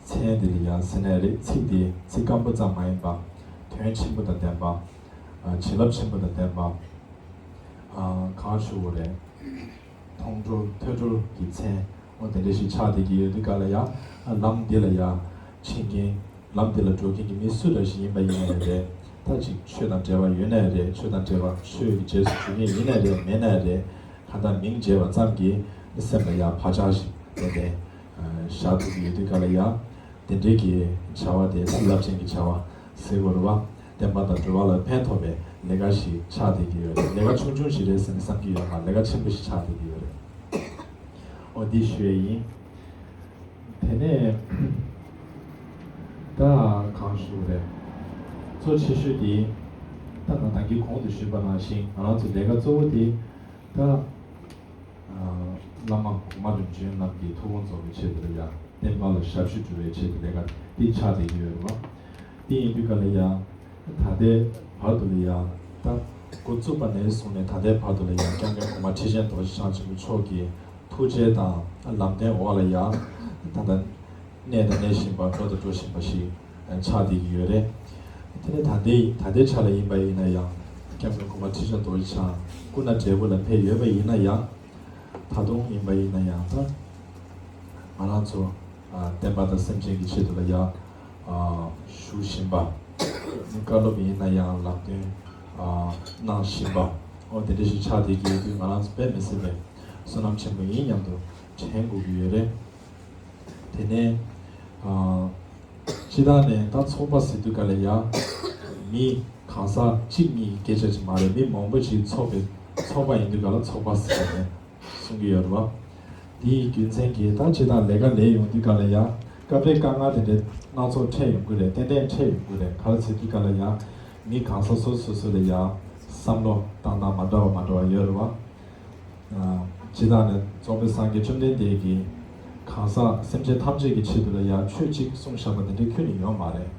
མཚན་དེ་ལ་ཡང་ཟེར་ནའི་རེད། ཚིག་དེ་ཚིག་སྐམ་པོ་ཙམ་མ་ཡིན་པ། དོན་ཆེན་པོ་དང་ལྡན་པ། ཨ་བྱིན་རླབས་ཆེན་པོ་དང་ལྡན་པ། ཨ་གང་ཞུ་དགོས་རེད། མཐོང་གྲོལ་ཐོས་གྲོལ་གྱི་མཚན། འོ་དེ་འདྲ་ཞིག་ཆགས་བསྡད་ཀྱི་ཡོད་དུས་ག་ལ་ཡང་ལམ་འདི་ལ་ཡང་ཕྱིན་མཁན། ལམ་འདི་ལ་འགྲོ་མཁན་གྱི་མི་སུ་འདྲ་ཞིག་ཡིན་པ་ཡིན་ནའི་རེད། ད་ཅིག་ཆོས་དང་འབྲེལ་བ་ཡོད་ནའི་རེད། ཆོས་དང་འབྲེལ་བ་ཆོས་ཀྱི་རྗེས་སུ་འཇུག་མཁན་ཡིན་ནའི་རེད། མེད་ནའི་རེད། གང་ལྟར་མིང་བརྗེས་པ་ཙམ་གྱིས་སེམས་ལ་ཡང་བག་ཆགས་ཤིག་ཏན་ཏན་བཞག་ཐུབ་ཀྱི་ཡོད་དུས་ག་ལ་ཡང་། དེ་འདྲའི་གི་བྱ་བ་དེ་ཚིག་རླབས་ཆེན་གྱི་བྱ་བ་ཟེར་དགོས་རེད་བ། བསྟན་པ་དང་འགྲོ་བ་ལ་ཕན་ཐོགས་པའི་ལས་ཀ་ཞིག་ཆགས་བསྡད་ཀྱི་ཡོད་རེད། ལས་ཀ་ཆུང་ཆུང་ཞིག་རེད་ཟེར་ནས་བསམ་གྱི་ཡོད་མ་རེད། ལས་ཀ་ཆེན་པོ་ཞིག་ཆགས་བསྡད་ཀྱི་ཡོད་རེད། འོ་འདི་ཞུ་ཡས་ཡིན། དེ་ནས་ད་གང་ཞུ་རེད། གཙོ་ཆེ་ཤོས་དེ་ ད་ང་ད་གིན་གོང་དུ་ཞུས་པ་ནང་བཞིན་ང་རང་ཚོ་ལས་ཀ་གཙོ་བོ་དེ་ད་བླ་མ་གོང་མ་རིམ་བྱོན་རྣམས་ཀྱི་ཐུགས་དགོངས་རྫོགས་པའི་ཆེད་དུ་ལ་ཡ་བསྟན་པ་ལ་ཞབས་ཞུ་སྒྲུབ་པའི་ཆེད་དུ་ལས་ཀ་འདི་ཆགས་བསྡད་ཀྱི་ཡོད་རེད་བ། དེ་ཡིན་དུས་ག་ལ་ཡ་ད་ལྟའི་བར་དུ་ལ་ཡ་ད་འགོ་བཙུགས་པ་ནས་བཟུང་ནས་ད་ལྟའི་བར་དུ་ལ་ཡ་སྐྱབས་མགོན་གོང་མ་ཁྲི་ཆེན་རྡོ་རྗེ་འཆང་ཆེན་པོ་མཆོག་གི་ཐུགས་རྗེ་དང་ལམ་སྟོན་འོག་ལ་ཡ་ད་ལྟ་གནས་དང་གནས་བཞིན་པ་འགྲོ་དང་འགྲོ་བཞིན་པ་ཞིག་ཆགས་བསྡད་ཀྱི་ཡོད་རེད། དེ་ནས་ད་ལྟའི་ད་ལྟའི་ཆ་ལ་ཡིན་པ་ཡིན་ན་ཡང་སྐྱབས་མགོན་གོང་མ་ཁྲི་ཆེན་རྡོ་རྗེ་འཆང་སྐུ་ན་བགྲེས་པོ་ལ་ཕེབས་ཡོད་པ་ཡིན་ན་ཡང་ད་དུང་ཡིན་པ་ཡིན་ན་ཡང་ད་ང་རང་ཚོ་བསྟན་པ་དང་སེམས་ཅན་གྱི་ཆེད་དུ་ལ་ཡང་ཞུ་བཞིན་པ། བཀའ་སློབ་ཡིན་ན་ཡང་ལམ་སྟོན་གནང་བཞིན་པ། འོ་དེ་འདྲ་ཞིག་ཆགས་བསྡད་ཀྱི་ཡོད་དུས་ང་རང་ཚོ་དཔེ་མི་སྲིད་པའི་བསོད་ནམས་ཆེན་པོ་ཡིན་སྙམ་དུ་དྲན་དགོས་ཀྱི་ཡོད་རེད། དེ་ནས་སྤྱི་བཏང་ནས་ད་ཚོགས་པ་ཟེར་དུས་ག་ལ་ཡ་མི་གང་ཟག་གཅིག་གཉིས་སྐད་ཆ་ཅིག་མ་རེད། མི་མང་པོ་ཅིག་ཚོགས་པའི་ཚོགས་པ་ཡིན་དུས་ག་ལ་ཚོགས་པ་ཟེར་ནས་གསུང་གི་ཡོད་རེད་བ། འདིའི་རྒྱུ་མཚན་གྱིས་ད་སྤྱི་བཏང་ལས་ཀ་ལས་ཡོང་དུས་ག་ལ་ཡ་སྐབས་རེ་དཀའ་ངལ་དེ་འདྲའི་སྣ་ཚོགས་འཕྲད་ཡོང་གི་རེད། ཏན་ཏན་འཕྲད་ཡོང་གི་རེད། ག་རེ་ཟེར་དུས་ག་ལ་ཡ་མི་གང་ཟག་སོ་སོ་སོ་ལ་ཡ་བསམ་བློ་བཏང་སྟངས་མ་འདྲ་བ་མ་འདྲ་བ་ཡོད་རེད་བ། སྤྱི་བཏང་ནས་རྫོགས་པའི་སངས་རྒྱས་བཅོམ་ལྡན་འདས་ཀྱིས་གང་ཟག་སེམས་ཅན་ཐམས་ཅད་ཀྱི་ཆེད་དུ་ལ་ཡ་ཆོས་གཅིག་གསུངས་བཞག་པ་དེ་འདྲ་ཁྱོན་ནས་ཡོད་མ་རེད།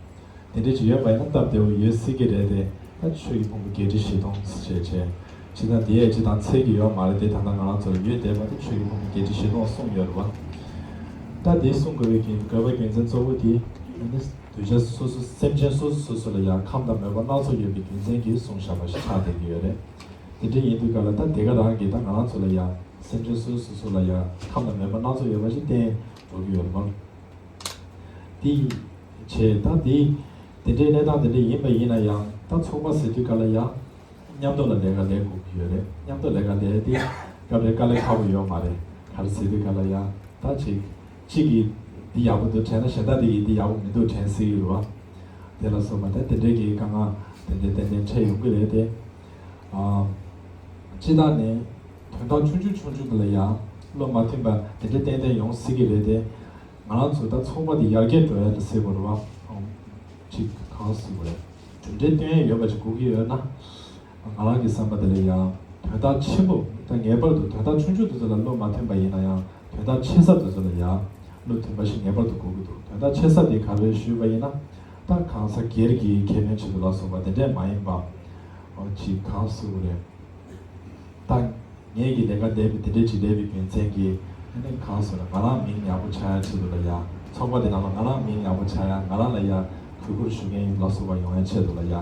དེ་འདྲ་ཅིག་ཡོད་པ་ཡིན་ན་སྟབས་བདེ་བོ་ཡོད་སྲིད་ཀྱི་རེད་དེ། ད་ཆོས་ཀྱི་ཕུང་པོ་བརྒྱད་ཁྲི་བཞི་སྟོང་ཞེས་བྱས། སྤྱི་བཏང་དེ་ཡས་སྤྱི་བཏང་ཚད་ཀྱི་ཡོད་མ་རེད་དེ། ད་ལྟ་ང་རང་ཚོར་ཡོད་བསྡད་པ་དེ་ཆོས་ཀྱི་ཕུང་པོ་བརྒྱད་ཁྲི་བཞི་སྟོང་གསུངས་ཡོད་རེད་བ། ད་དེ་གསུང་དགོས་པའི་རྒྱུ་དགོས་པ་རྒྱུ་མཚན་གཙོ་བོ་དེ་ཨ་ནི་གདུལ་བྱ་སོ་སོ་སེམས་ཅན་སོ་སོ་སོ་སོ་ལ་ཡང་ཁམས་དང་མོས་པ་སྣ་ཚོགས་ཡོད་པའི་རྒྱུ་མཚན་གྱིས་གསུངས་བཞག་པ་ཞིག་ཆགས་བསྡད་ཀྱི་ཡོད་རེད། དེ་འདྲ་ཡིན་དུས་ག་ལ་ད་དེ་ག་རང་གིས་ད་ང་རང་ཚོ་ལ་ཡང་སེམས་ཅན་སོ་སོ་སོ་ལ་ཡང་ཁམས་དང་མོས་པ་སྣ་ཚོགས་ཡོད་པ་ཞིག་བསྟན་འགྲོ་གི་ཡོད་རེད་མ། དེ་བྱས་ད་དེ་དེ་འདྲའི་གནས་སྟངས་དེ་འདྲ་ཡིན་པ་ཡིན་ན་ཡང་ད་ཚོགས་པ་ཟེར་དུས་ག་ལ་ཡང་མཉམ་དུ་ལ་ལས་ཀ་ལས་དགོས་ཀྱི་ཡོད་རེད། མཉམ་དུ་ལས་ཀ་ལས་དེ་སྐབས་རེ་དཀའ་ལས་ཁག་པོ་ཡོད་མ་རེད། ག་རེ་ཟེར་དུས་ག་ལ་ཡང་ད་ཅིག་གཅིག་གིས་འདི་ཡག་པོ་འདུག་དྲན་ན་གཞན་དག་དེ་གིས་འདི་ཡག་པོ་མི་འདུག་དྲན་སྲིད་ཀྱི་རེད་བ། དེ་ལ་སོགས་པ་ད་དེ་འདྲའི་གི་དཀའ་ངལ་དེ་འདྲའི་ཏན་ཏན་འཕྲད་ཡོང་གི་རེད་དེ། ཨ། སྤྱི་བཏང་ནས་དོན་དག་ཆུང་ཆུང་ཆུང་ཆུང་དེ་ལ་ཡང་བློ་མ་མཐུན་པ་དེ་འདྲ་ཏན་ཏན་ཡོང་སྲིད་ཀྱི་རེད་དེ། ང་རང་ཚོ་ད་ཚོགས་པ་འདི་ཡར་རྒྱས་འགྲོ་ཡ་ད་ཟེར་དགོས་རེད་བ། ཨང་། ཅིག་གང་ཟེར་དགོས་རེད། གྲུབ་འབྲས་སྟོན་ཡ་ཡོད་པ་ཅིག་དགོས་ཀྱི་ཡོད་ན། ང་རང་གི་བསམ་པ་དེ་ལ་ཡང་དོན་དག་ཆེན་པོ་ད་ངེས་པར་དུ་དོན་དག་ཆུང་ཆུང་དེ་ཚོ་ལ་བློ་མ་མཐུན་པ་ཡིན་ན་ཡང་དོན་དག་ཆེ་ས་དེ་ཚོ་ལ་ཡང་བློ་མཐུན་པ་ཞིག་ངེས་པར་དུ་དགོས་ཀྱི་འདུག་དོན་དག་ཆེ་ས་དེ་ག་རེ་ཞུས་པ་ཡིན་ན། ད་གང་ཟག་སྒེར་གྱི་ཁེ་ཕན་ཆེད་དུ་ལ་སོགས་པ་དེ་འདྲས་མ་ཡིན་པ། ཨོ་ཅིག་གང་ཟེར་དགོས་རེད། ད་ངས་ཀྱི་ལས་ཀ་བསྡད་པའི་དེ་འདྲས་ཅིག་བསྡད་པའི་རྒྱུ་མཚན་གྱིས་ཨ་ནི་གང་ཟེར་ན་ང་རང་མིང་ཡག་པོ་ཆགས་ཡ་ཆེད་དུ་ལ་ཡ། ཚོགས་པ་དེ་ནང་ལ་ང་རང་མིང་ཡག་པོ་ཆགས་ཡ། ང་རང་ལ་ཡ་གུས་བཀུར་ཞུ་མཁན་ལ་སོགས་པ་ཡོང་ཡ་ཆེད་དུ་ལ་ཡ།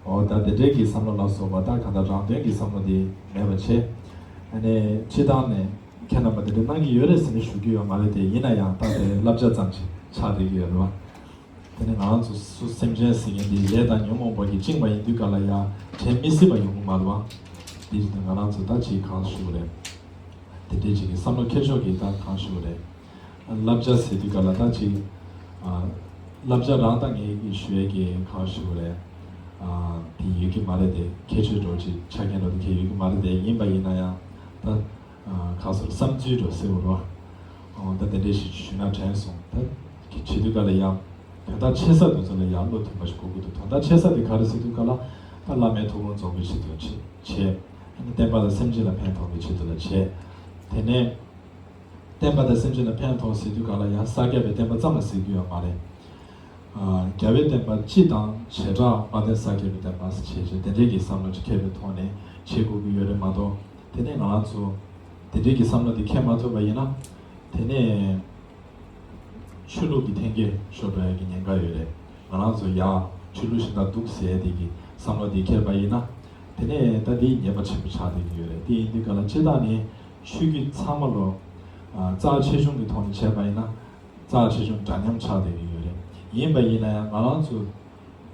ཨོ་ད་དེ་འདྲས་ཀྱི་བསམ་བློ་ལ་སོགས་པ་ད་གང་ལྟར་རང་དོན་གྱི་བསམ་བློ་དེ་མེད་པ་བྱས། ཨ་ནི་སྤྱི་བཏང་ནས་ཁྱེད་རྣམ་པ་དེ་འདྲས་གནང་གི་ཡོད་རེད་ཟེར་ནས་ཞུ་རྒྱུ་ཡོད་མ་རེད་དེ། ཡིན་ན་ཡང་ད་དེ་བསླབ་བྱ་ཙམ་ཞིག་ཆགས་བསྡད་ཀྱི་ཡོད་རེད་བ། དེ་ནི་ང་རང་ཚོ་སུ་སེམས་ཅན་ཟེར་མཁན་འདི་ལས་དང་ཉོན་མོངས་པ་གིས་བཅིངས་པ་ཡིན་དུས་ག་ལ་ཡང་དྲན་མི་སྲིད་པ་ཡོང་གི་མ་རེད་བ། འདི་བཞིན་དུ་ང་རང་ཚོ་ད་ཅིག་གང་ཞུ་དགོས་རེད། དེ་འདྲའི་ཅིག་གི་བསམ་བློ་འཁྱེར་ཕྱོགས་ཀྱི་ད་གང་ཞུ་དགོས་རེད། བསླབ་བྱ་ཟེར་དུས་ག་ལ་ད་ཅིག་ཨ། བསླབ་བྱ་རང་ད་ངས་ཀྱི་ཞུ་ཡས་ཀྱི་གང་ཞུ་དགོས་རེད། ཨ། དེ་ཡོད་ཀྱི་མ་རེད་དེ། ཁྱད་ཆོས་འདྲ་ཅིག་ཆ་རྐྱེན་འདྲ་དེ་གས་ཡོད་ཀྱི་མ་རེད་དེ། ཡིན་པ་ཡིན་ན་ཡང་ད། ཨ། གང་ཟེར་བསམ་ཚུལ་འདྲ་ཟེར་བ་རེད་བ། ཨོ་ད་དེ་འདྲས་ཞིག་ཞུས་ན་དྲན་སོང་། ད་བྱེད་དུས་ག་ལ་ཡང་དོན་དག་ཆེ་ས་དེ་ཚོ་ལ་ཡང་བློ་མཐུན་པ་ཞིག་དགོས་ཀྱི་འདུག་དོན་དག་ཆེ་ས་དེ་ག་རེ་ཟེར་དུས་ག་ལ་ད་བླ་མའི་ཐུགས་དགོངས་རྫོགས་པའི་ཆེད་དུ་བྱེད་བྱེད། ཨ་ནི་བསྟན་པ་དང་སེམས་ཅན་ལ་ཕན་ཐོགས་པའི་ཆེད་དུ་ལ་བྱེད། དེ་ནས་བསྟན་པ་དང་སེམས་ཅན་ལ་ཕན་ཐོགས་ཟེར་དུས་ག་ལ་ཡང་ས་སྐྱ་པའི་བསྟན་པ་ཙམ་ལ་ཟེར་རྒྱུ་ཡོད་མ་རེད། ཨ། རྒྱལ་བའི་བསྟན་པ་སྤྱི་དང་བྱེ་བྲག་དཔལ་ལྡན་ས་སྐྱ་པའི་བསྟན་པ་ཞེས་བྱས་དེ་འདྲའི་གི་བསམ་བློ་ཅིག་འཁྱེར་བའི་ཐོག་ནས་བྱེད་དགོས་ཀྱི་ཡོད་རེད་མ་གཏོགས། དེ་ནས་ང་རང་ཚོ་དེ་འདྲའི་གི་བསམ་བློ་དེ་འཁྱེར་མ་ཐུབ་པ་ཡིན་ན། དེ་ནས་ཆོས་ལུགས་ཀྱི་འཐེན་འཁྱེར་ཤོར་འགྲོ་ཡ་གི་ཉེན་ཁ་ཡོད་རེད། ང་རང་ཚོ་ཡ་ཆོས་ལུགས་གཞན་དག་འདུག་ཟེར་ཡ་དེ་གི་བསམ་བློ་དེ་འཁྱེར་པ་ཡིན་ན། དེ་ནས་ད་དེ་ཉེས་པ་ཆེན་པོ་ཆགས་བསྡད་ཀྱི་ཡོད་རེད། དེ་ཡིན་དུས་ག་ལ་སྤྱི་བཏང་ནས་ཆོས་བརྒྱུད་ཚང་མ་ལོ། ཨ། རྩ་ཆེ་ཆུང་གི་ཐོག་ནས་བྱས་པ་ཡིན་ན། རྩ་ཆེ་ཆུང་འདྲ་མཉམ་ཆགས་བསྡད་ཀྱི་ཡོད་རེད། ཡིན་པ་ཡིན་ན་ཡང་ང་རང་ཚོ་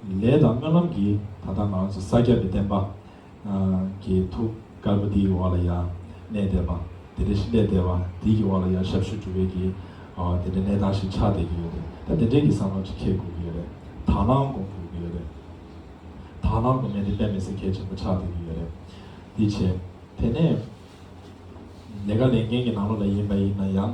ལས་དང་སྨོན་ལམ་གྱིས་ད་ལྟ་ང་རང་ཚོ་ས་སྐྱ་པའི་བསྟན་པ་གི་ཐུགས་དཀར་པོ་འདིའི་འོག་ལ་ཡང་གནས་བསྡད་པ། དེ་འདྲ་ཞིག་གནས་བསྡད་པ་འདི་གི་འོག་ལ་ཡང་ཞབས་ཞུ་སྒྲུབ་པའི་གི་དེ་འདྲ་གནས་སྟངས་ཤིག་ཆགས་བསྡད་ཀྱི་ཡོད་རེད། ད་དེ་འདྲའི་གི་བསམ་བློ་ཅིག་འཁྱེར་དགོས་ཀྱི་ཡོད་རེད། དང་བླངས་དགོས་དགོས་ཀྱི་ཡོད་རེད། དང་བླངས་དགོས་མཁན་དེ་དཔེ་མི་སྲིད་གལ་ཆེན་པོ་ཆགས་བསྡད་ཀྱི་ཡོད་རེད། འདི་བྱས། དེ་ནས་ལས་ཀ་ལས་མཁན་གྱི་ནང་ལོགས་ལ་ཡིན་པ་ཡིན་ན་ཡང་།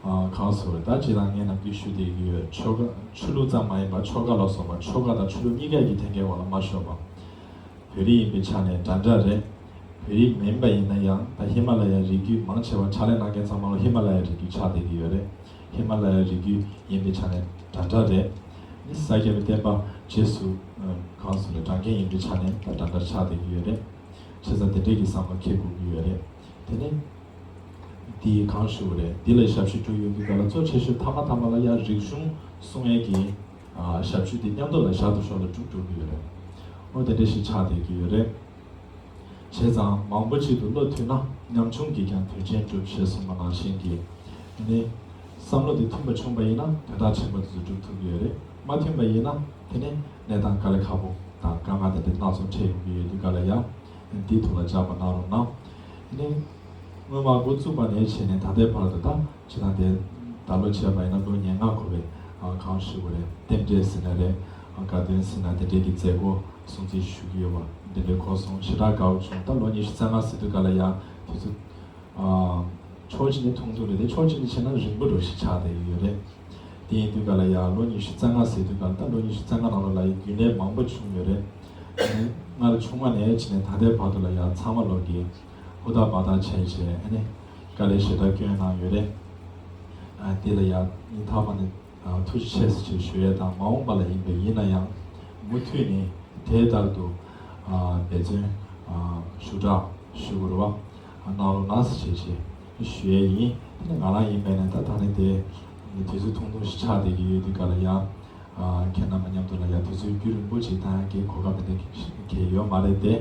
ཨ། གང་ཟེར་ད་ཅི་ལ་ངས་ནམ་རྒྱུན་ཞུ་བསྡད་ཀྱི་ཡོད། ཆོལ་ཁ་ཆོས་ལུགས་ཙམ་མ་ཡིན་པར་ཆོལ་ཁ་ལ་སོགས་པ་ཆོལ་ཁ་དང་ཆོས་ལུགས་གཉིས་ཀ་གི་འཐེན་འཁྱེར་འོག་ལ་མ་ཤོར་བ། བོད་རིགས་ཡིན་པའི་ཆ་ནས་འདྲ་འདྲ་རེད། བོད་རིགས་མིན་པ་ཡིན་ན་ཡང་ད་ཧི་མ་ལ་ཡའི་རི་རྒྱུད་མང་ཆེ་བ་ཕྱག་ལས་གནང་མཁན་ཚང་མ་ལ་ཧི་མ་ལ་ཡའི་རི་རྒྱུད་ཆགས་བསྡད་ཀྱི་ཡོད་རེད། ཧི་མ་ལ་ཡའི་རི་རྒྱུད་ཡིན་པའི་ཆ་ནས་འདྲ་འདྲ་རེད། ནི་ས་སྐྱ་པའི་བསྟན་པ་རྗེས་སུ་གང་སོང་ལ་འབྲང་མཁན་ཡིན་པའི་ཆ་ནས་ད་འདྲ་འདྲ་ཆགས་བསྡད་ཀྱི་ཡོད་རེད། བྱས་ཙང་དེ་འདྲས་ཀྱི་བསམ་བློ་འཁྱེར་དགོས་ཀྱི་ཡོད་རེད། དེ་ནས་འདི་གང་ཞུ་དགོས་རེད། འདི་ལ་ཞབས་ཞུ་སྒྲུབ་ཡོང་དུས་ག་ལ་གཙོ་ཆེ་ཤོས་མཐའ་མ་མཐའ་མ་ལ་ཡང་རིག་གཞུང་སྲུང་ཡས་ཀྱི་ཨ་ཞབས་ཞུ་འདི་མཉམ་དུ་ལ་བཞག་ཏུ་ཤོག་ལ་སྒྲུབ་འགྲོ་གི་ཡོད་རེད། ཨོ་དེ་འདྲ་ཞིག་ཆགས་བསྡད་ཀྱི་ཡོད་རེད། བྱས་ཙང་མང་པོ་ཅིག་ཏུ་བློ་མཐུན་ན་ཉམ་ཆུང་གིས་ཀྱང་དོན་ཆེན་སྒྲུབ་ཞེས་གསུངས་པ་ནང་བཞིན་གྱི། དེ་ནས་བསམ་བློ་འདི་མཐུན་པ་བྱུང་བ་ཡིན་ན་དོན་དག་ཆེན་པོ་འདི་ཚོ་སྒྲུབ་ཐུབ་ཀྱི་ཡོད་རེད། མ་མཐུན་པ་ཡིན་ན་དེ་ནས་གནས་སྟངས་དཀའ་ལས་ཁག་པོ་དང་དཀའ་ངལ་དེ་འདྲ་སྣ་ཚོགས་འཕྲད་ཡོང་གི་ཡོད་དུས་ག་ལ་ཡང་འདིའི་ཐོག་ལ་སྦྱར་བ་གནང་རོགས་གནང་། དེ་ནས་སྔོན་མ་འགོ་བཙུགས་པ་ནས་བྱས་ནས་ད་ལྟའི་བར་དུ་ད། ཇི་ལྟར་དེ་ད་ལོ་བྱས་པ་ཡིན་ན་ལོ་ཉེར་ལྔ་འཁོར་བའི་ཨ་གང་ཞུ་དགོས་རེད། རྟེན་འབྲེལ་ཟེར་ན་རེད། ཨ་དགའ་སྟོན་ཟེར་ན་དེ་འདྲའི་གི་མཛད་སྒོ་སྲུང་བརྩི་ཞུ་གི་ཡོད་པ་འདི་འདྲའི་གོ་སོང་། ཞེ་དྲག་དགའ་བོ་བྱུང་། ད་ལོ་ཉི་ཤུ་རྩ་ལྔ་ཟེར་དུས་ག་ལ་ཡ་དུས་ཚོད་ཨ་ཕྱོགས་གཅིག་ནས་ཐུང་ཐུང་རེད་དེ་ཕྱོགས་གཅིག་ནས་བྱས་ན་རིང་པོ་འདྲ་ཞིག་ཆགས་བསྡད་ཡོད་རེད། དེ་ཡིན་དུས་ག་ལ་ཡ་ལོ་ཉི་ཤུ་རྩ་ལྔ་ཟེར་དུས་ག་ལ་ད་ལོ་ཉི་ཤུ་རྩ་ལྔ་ནང་ལོགས་ལ་ཡ་རྒྱུན་ལས་མང་པོ་བྱུང་ཡོད་རེད། ཨ་ནི་སྔར་ཆུང་མ་ནས་བྱས་ནས་ད་ལྟའི་བར་དུ་ལ་ཡ་ཚང་མ་ལོག་གི་ཧུར་ཐག་འབད་ཐག་བྱས་བྱས་ཨ་ནི་དཀའ་ལས་ཞེ་དྲག་བསྐྱོན་གནང་ཡོད་རེད། ཨ་དེ་ལ་ཡང་སྙིང་ཐག་པ་ནས་ཨ་ཐུགས་རྗེ་ཆེ་ཞེས་ཞུ་ཡས་དང་མ་འོངས་པ་ལ་ཡིན་པ་ཡིན་ན་ཡང་མུ་མཐུད་ནས་དེ་ལྟར་དུ་ཨ་འབད་བརྩོན་ཨ་ཞུ་དྲག་ཞུ་དགོས་རེད་བ། ཨ་གནང་རོགས་གནང་ཟེར་བྱས་བྱས་ཞུ་ཡས་ཡིན། དེ་ནས་ང་རང་ཡིན་པས་ན་ད་ད་ནི་དེ་དུས་ཚོད་ཐུང་ཐུང་ཞིག་ཆགས་བསྡད་ཀྱི་ཡོད་དུས་ག་ལ་ཡང་། ཨ་ཁྱེད་རྣམ་པ་མཉམ་དུ་ལ་ཡང་དུས་ཚོད་རྒྱུན་རིང་པོ་ཅིག་བཏང་ཡག་གི་གོ་སྐབས་དེ་འདྲ་གང་ཡང་ཡོད་མ་རེད་དེ།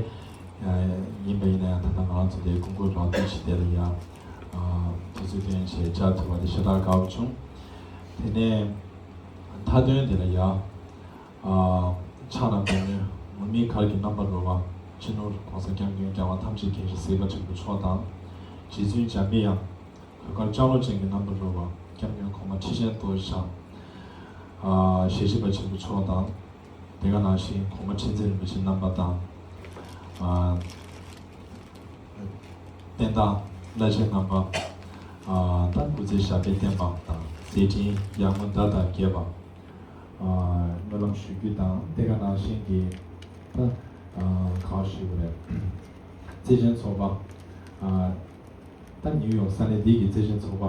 ཡིན་པ་ཡིན་ན་ཡང་ད་ལྟ་ང་རང་ཚོ་དེ་སྐུ་འཁོར་རང་བཙུགས་ཤིག་དེ་ལ་ཡང་ཨ་དུས་ཚོད་བཏོན་བྱས་བཅར་ཐུབ་པ་དེ་ཞེ་དྲག་དགའ་པོ་བྱུང་། དེ་ནས་མཐའ་དོན་དེ་ལ་ཡང་ཨ་ཕྱག་ན་པདྨོའི་ངུར་སྨྲིག་གར་གྱི་རྣམ་པར་རོལ་པ། སྤྱི་ནོར་༸གོང་ས་༸སྐྱབས་མགོན་རྒྱལ་བ་ཐམས་ཅད་མཁྱེན་ཅིང་གཟིགས་པ་ཆེན་པོ་མཆོག་དང་། རྗེ་བཙུན་འཇམ་པའི་དབྱངས། གོས་དཀར་ལྕང་ལོ་ཅན་གྱི་རྣམ་པར་རོལ་པ་༸སྐྱབས་མགོན་གོང་མ་ཁྲི་ཆེན་རྡོ་རྗེ་འཆང་། ཨ་ཞལ་བཞི་པ་ཆེན་པོ་མཆོག་དང་། དེ་ག་ནང་བཞིན་གོང་མ་ཁྲི་འཛིན་རིན་པོ་ཆེ་རྣམ་པ་དང་། ཨ་བསྟན་བདག་བླ་ཆེན་རྣམ་པ། ཨ་ད་སྐུ་ཚེ་ཞབས་པད་བརྟན་པ་དང་མཛད་འཕྲིན་ཡར་ངོའི་ཟླ་དང་རྒྱས་པ། ཨ་སྨོན་ལམ་ཞུ་རྒྱུ་དང་དེ་ག་ནང་བཞིན་གྱི་ད་ཨ་གང་ཞུ་དགོས་རེད། བརྩེ་ཆེན་ཚོགས་པ། ཨ་ད་ནིའུ་ཡོག་ས་གནས་འདི་གི་བརྩེ་ཆེན་ཚོགས་པ་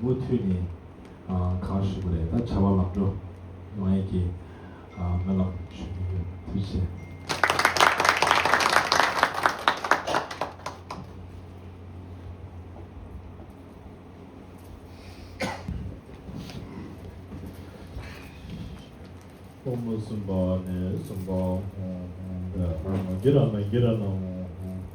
མུ་མཐུད་ནས་ཨ་གང་ཞུ་དགོས་རེད། ད་བྱ་བ་ལམ་འགྲོ་ཡོང་ཡས་ཀྱི་ཨ་སྨོན་ལམ་ཞུ་རྒྱུ་ཡོད། ཐུགས་རྗེ་ཆེ། ཨོཾ་སུམྦྷ་ནི་སུམྦྷ་ཧཱུྃ་ཧཱུྃ་ཕཊ། ཨོཾ་གི་ར་ན་གི་ར་ན་ཧཱུྃ་ཧཱུྃ།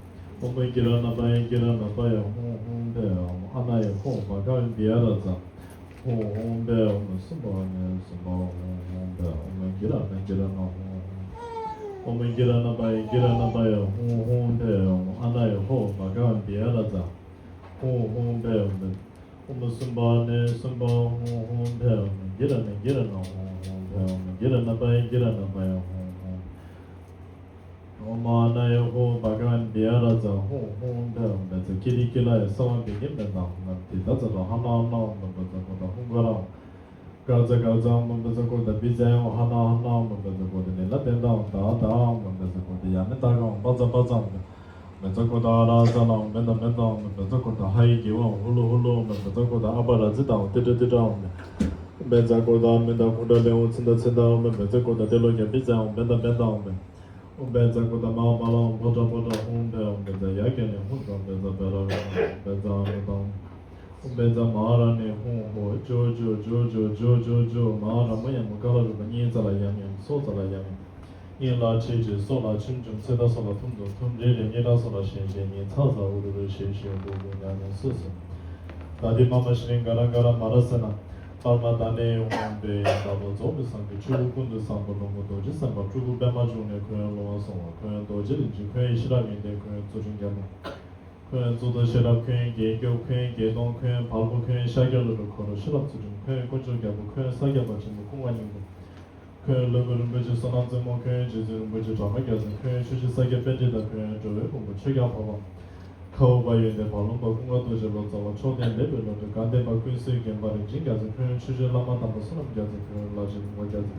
ཨོཾ་གི་ར་ན་པ་ཡ་གི་ར་ན་པ་ཡ་ཧཱུྃ་ཧཱུྃ་ཕཊ། ཨོཾ་ཨ་ན་ཡ་ཧོ་བྷ་ག་བ་བི་ཡ་ར་ཛ་ཧཱུྃ་ཧཱུྃ་ཕཊ། ཨོཾ་སུམྦྷ་ནི་སུམྦྷ་ཧཱུྃ་ཧཱུྃ་ཕཊ། ཨོཾ་གི་ར་ན་གི་ར་ན་ཧཱུྃ་ཧཱུྃ། ཨོཾ་གི་ར་ན་པ་ཡ་གི་ར་ན་པ་ཡ་ཧཱུྃ་ཧཱུྃ་ཕཊ། ཨོཾ་ཨ་ན་ཡ་ཧོ་བྷ་ག་བ་བི་ཡ་ར་ཛ་ཧཱུྃ་ཧཱུྃ་ཕཊ། ཨོཾ་སུམྦྷ་ནི་སུམྦྷ་ཧཱུྃ་ཧཱུྃ་ཕཊ། ཨོཾ་གི་ར་ན་གི་ར་ན་ཧཱུྃ་ཧཱུྃ་ཕཊ། ཨོཾ་གི་ར་ན་པ་ཡ་གི་ར་ན་པ་ཡ་ཧཱུྃ་ཧཱུྃ། ཨོཾ་ཨ་ན་ཡ་ཧོ་བྷ་ག་བ་བི་ཡ་ར་ཛ་ཧཱུྃ་ཧཱུྃ་ཕཊ། ཨོཾ་བཛྲ་ཀི་ལི་ཀི་ལ་ཡ་སརྦ་བི་གྷི་ནན་དྷ་ཧཱུྃ་ན་དྷི་ཏ་ཛ་ཏ་ཧ་ན་ཧ་ན། ཨོཾ་བཛྲ་ཀོ་ཏ་ཧཱུྃ་ཀ་ར་ཧཱུྃ། ག་ཛ་ག་ཛ་ཨོཾ་བཛྲ་ཀོ་ཏ་བི་ཛ་ཡ་ཧ་ན་ཧ་ན། ཨོཾ་བཛྲ་ཀོ་ཏ་ནི་ལ་དན་དྷ་ད་དྷ། ཨོཾ་བཛྲ་ཀོ་ཏ་ཡ་མི་ད་ག་པ་ཛ་པ་ཛ། ཨོཾ་བཛྲ་ཀོ་ཏ་ཨ་ར་ཛ་ན་བན་ད་བན་ད། ཨོཾ་བཛྲ་ཀོ་ཏ་ཧ་ཡི་གི་ཝ་ཧུ་ལུ་ཧུ་ལུ། ཨོཾ་བཛྲ་ཀོ་ཏ་ཨ་པ་ར་ཛི་ཏ་ཏི་ཏྲ་ཏི་ཏྲ། ཨོཾ་བཛྲ་ཀོ་ཏ་མི་ད་ཁུ་ཏྲ་ལེ་ཨོ་ཚི་ད་ཚི་ད། ཨོཾ་བཛྲ་ཀོ་ཏ་ཏེ་ལོ་ཀྱ་བི་ཛ་ཨོཾ་བན་ད་བན་ད། ཨོཾ་བཛྲ་ཀོ་ཏ་མ་བ་ལ་ཨོཾ་ཕོ་ཊ་པོ་ཊ་ཧཱུྃ་ཕཊ། ཨོཾ་བཛྲ་ཡ་ག་ནི་ཧཱུྃ་ཏ། ཨོཾ་བཛྲ་བེ་ར་ཝ་ཏ། ཨོཾ་བཛྲ་ཨ་མི་ཏ། ཨོཾ་བཛྲ་མ་ཧཱ་ར་ཎི་ཧཱུྃ་ཧོ། ཇོ་ཇོ་ཇོ་ཇོ་ཇོ་ཇོ་ཇོ། མ་ཧཱ་ར་མ་ཡ་མུ་ཀ་ལ་རུ་པ་གཉིས་ཙ་ལ་ཡམ་ཡམ་སོ་ཙ་ལ་ཡམ་ཡམ། གཉིས་ལ་ཁྲི་ཁྲི་སོ་ལ་ཆུམ་ཆུམ་ཚེ་ད་སོ་ལ་ཐུམ་ཐུམ་ཐུམ་རེ་རེ་ཉི་ད་སོ་ལ་ཞེ་ཞེ་ཉི་ཚ་ཚ་ཨུ་རུ་རུ་ཞེ་ཞེ་ཨུ་རུ་ཉ་ཉ་སུ་སུ། ད་དེ་མ་མ་ཤི་རིང་ག་ར་ག་ར་མ་ར་སེ་ན། པར་མ་ད་ནས་ཧཱུྃ་ཕཊ། ད་ལོ་རྫོགས་པའི་སངས་རྒྱས་ཆོས་སྐུ་ཀུན་ཏུ་བཟང་པོ་ལྷུན་པོ་རྡོ་རྗེ་སེམས་དཔའ་སྤྲུལ་སྐུ་པདྨ་འབྱུང་གནས་ཁོད་ཡངས་ཀླུ་དབང་སྲུང་བ་ཁོད་ཡངས་རྡོ་རྗེ་གླིང་རྗེ་ཁོད་ཡངས་ཤེས་རབ་ཡོན་ཏན་ཁོད་ཡངས་གཙུག་ཕྲེང་རྒྱལ་མོ། ཁོད་ཡངས་གཙུག་ཏོར་ཤེས་རབ་ཁོད་ཡངས་རྒྱལ་སྐྱོབ་ཁོད་ཡངས་རྒྱལ་མཐོང་ཁོད་ཡངས་བལ་པོ་ཁོད་ཡངས་ཤཱཀྱ་ལོ་ཀྲུ་འཁོར་ལོ་ཤེས་རབ་ཚུལ་ཁྲིམས་ཁོད་ཡངས་དཀོན་མཆོག་རྒྱལ་པོ་ཁོད་ཡངས་ས་སྐྱ་པ་ཆེན་པོ་སྐུ་ལྔ་སྙིང་པོ། ཁོད་ཡངས་ལྷུན་པོ་རིན་པོ་ཆེ་བསོད་ནམས་རྩེ་མོ་ཁོད་ཡངས་རྗེ་བཙུན་རིན་པོ་ཆེ་བྲག་དཀར་རྒྱལ་མཚན་ཁོད་ཡངས་ཆོས་རྗེ་ས་སྐྱ་པཎྜི་ཏ་ཁོད་ཡངས་འགྲོ་བའི་མགོན་པོ་ཆོས་རྒྱལ་འཕགས་པ། ཁ་དབུ་པ་ཡོན་ཏན་བ་ལུང་པ་ཀུན་དགའ་རྡོ་རྗེ་ལོ་ཙཱ་བ་མཆོག་ལྡན་ལེགས་པའི་བློ་གྲོས་དགའ་ལྡན་པ་ཀུན་གསལ་རྒན་པ་རིན་ཆེན་རྒྱལ་མཚན་ཁོད་ཡངས་ཆོས་རྗེ་བླ་མ་དམ་པ་བསོད་ནམས་རྒྱལ་མཚན་ཁོད་ཡངས་བླ་ཆེན་ལྷུན་པོ་རྒྱལ་མཚན།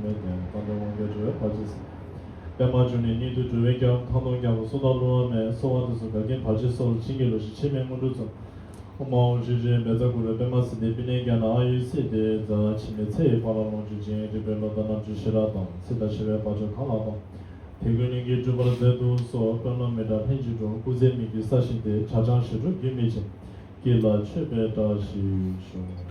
ཕྱི་མའི་དོན། རྟ་མགྲིན་དབང་རྒྱལ་འགྲོ་བའི་བར་ཆད་སེལ། པདྨ་འབྱུང་གནས་སྙིགས་དུས་འགྲོ་བའི་སྐྱབས། ཐང་སྟོང་རྒྱལ་པོ་སུ་དག་བསླུ་བ་མེད། གསོལ་བ་འདེབས་སོ་འགལ་རྐྱེན་བར་ཆད་སོལ། བྱིན་གྱིས་རློབས་ཤིག་འཆི་མེད་དངོས་གྲུབ་སྩོལ། ཨོཾ་ཨཱཿཧཱུྃ་ཧྲཱིཿ་ཧྲཱིཿ་བཛྲ་གུ་རུ་པདྨ་སིདྡྷི་པཎྜི་ཏ་ཨཱ་ཡུ་སིདྡྷི་ཛཿ། འཆི་མེད་ཚེ་ཡི་འཕགས་ལམ་ལོངས་སྤྱོད་ཅིང་། རིག་པའི་བློ་ལྡན་རྣམ་དཔྱོད་ཤེས་རབ་དང་། སྲིད་དང་ཞི་བའི་བར་ཆད་གང་ལ་གཏོང་། དེ་ཀུན་ལྷུན་གྱིས་གྲུབ་པར་མཛད་དུ་གསོལ། དཔོན་སློབ་མི་འདྲ་ལྷན་ཅིག་འགྲོ། སྐུ་ཚེ་མི་འགྱུར་ས་ཞིང་དེ། བྱ་ཆེན་ཞི་ཁྲོ་རྒྱུན་མི་འཆད། སྐྱེ་ལ་མཆོད་པའི་བཀྲ་ཤིས་ཤོག།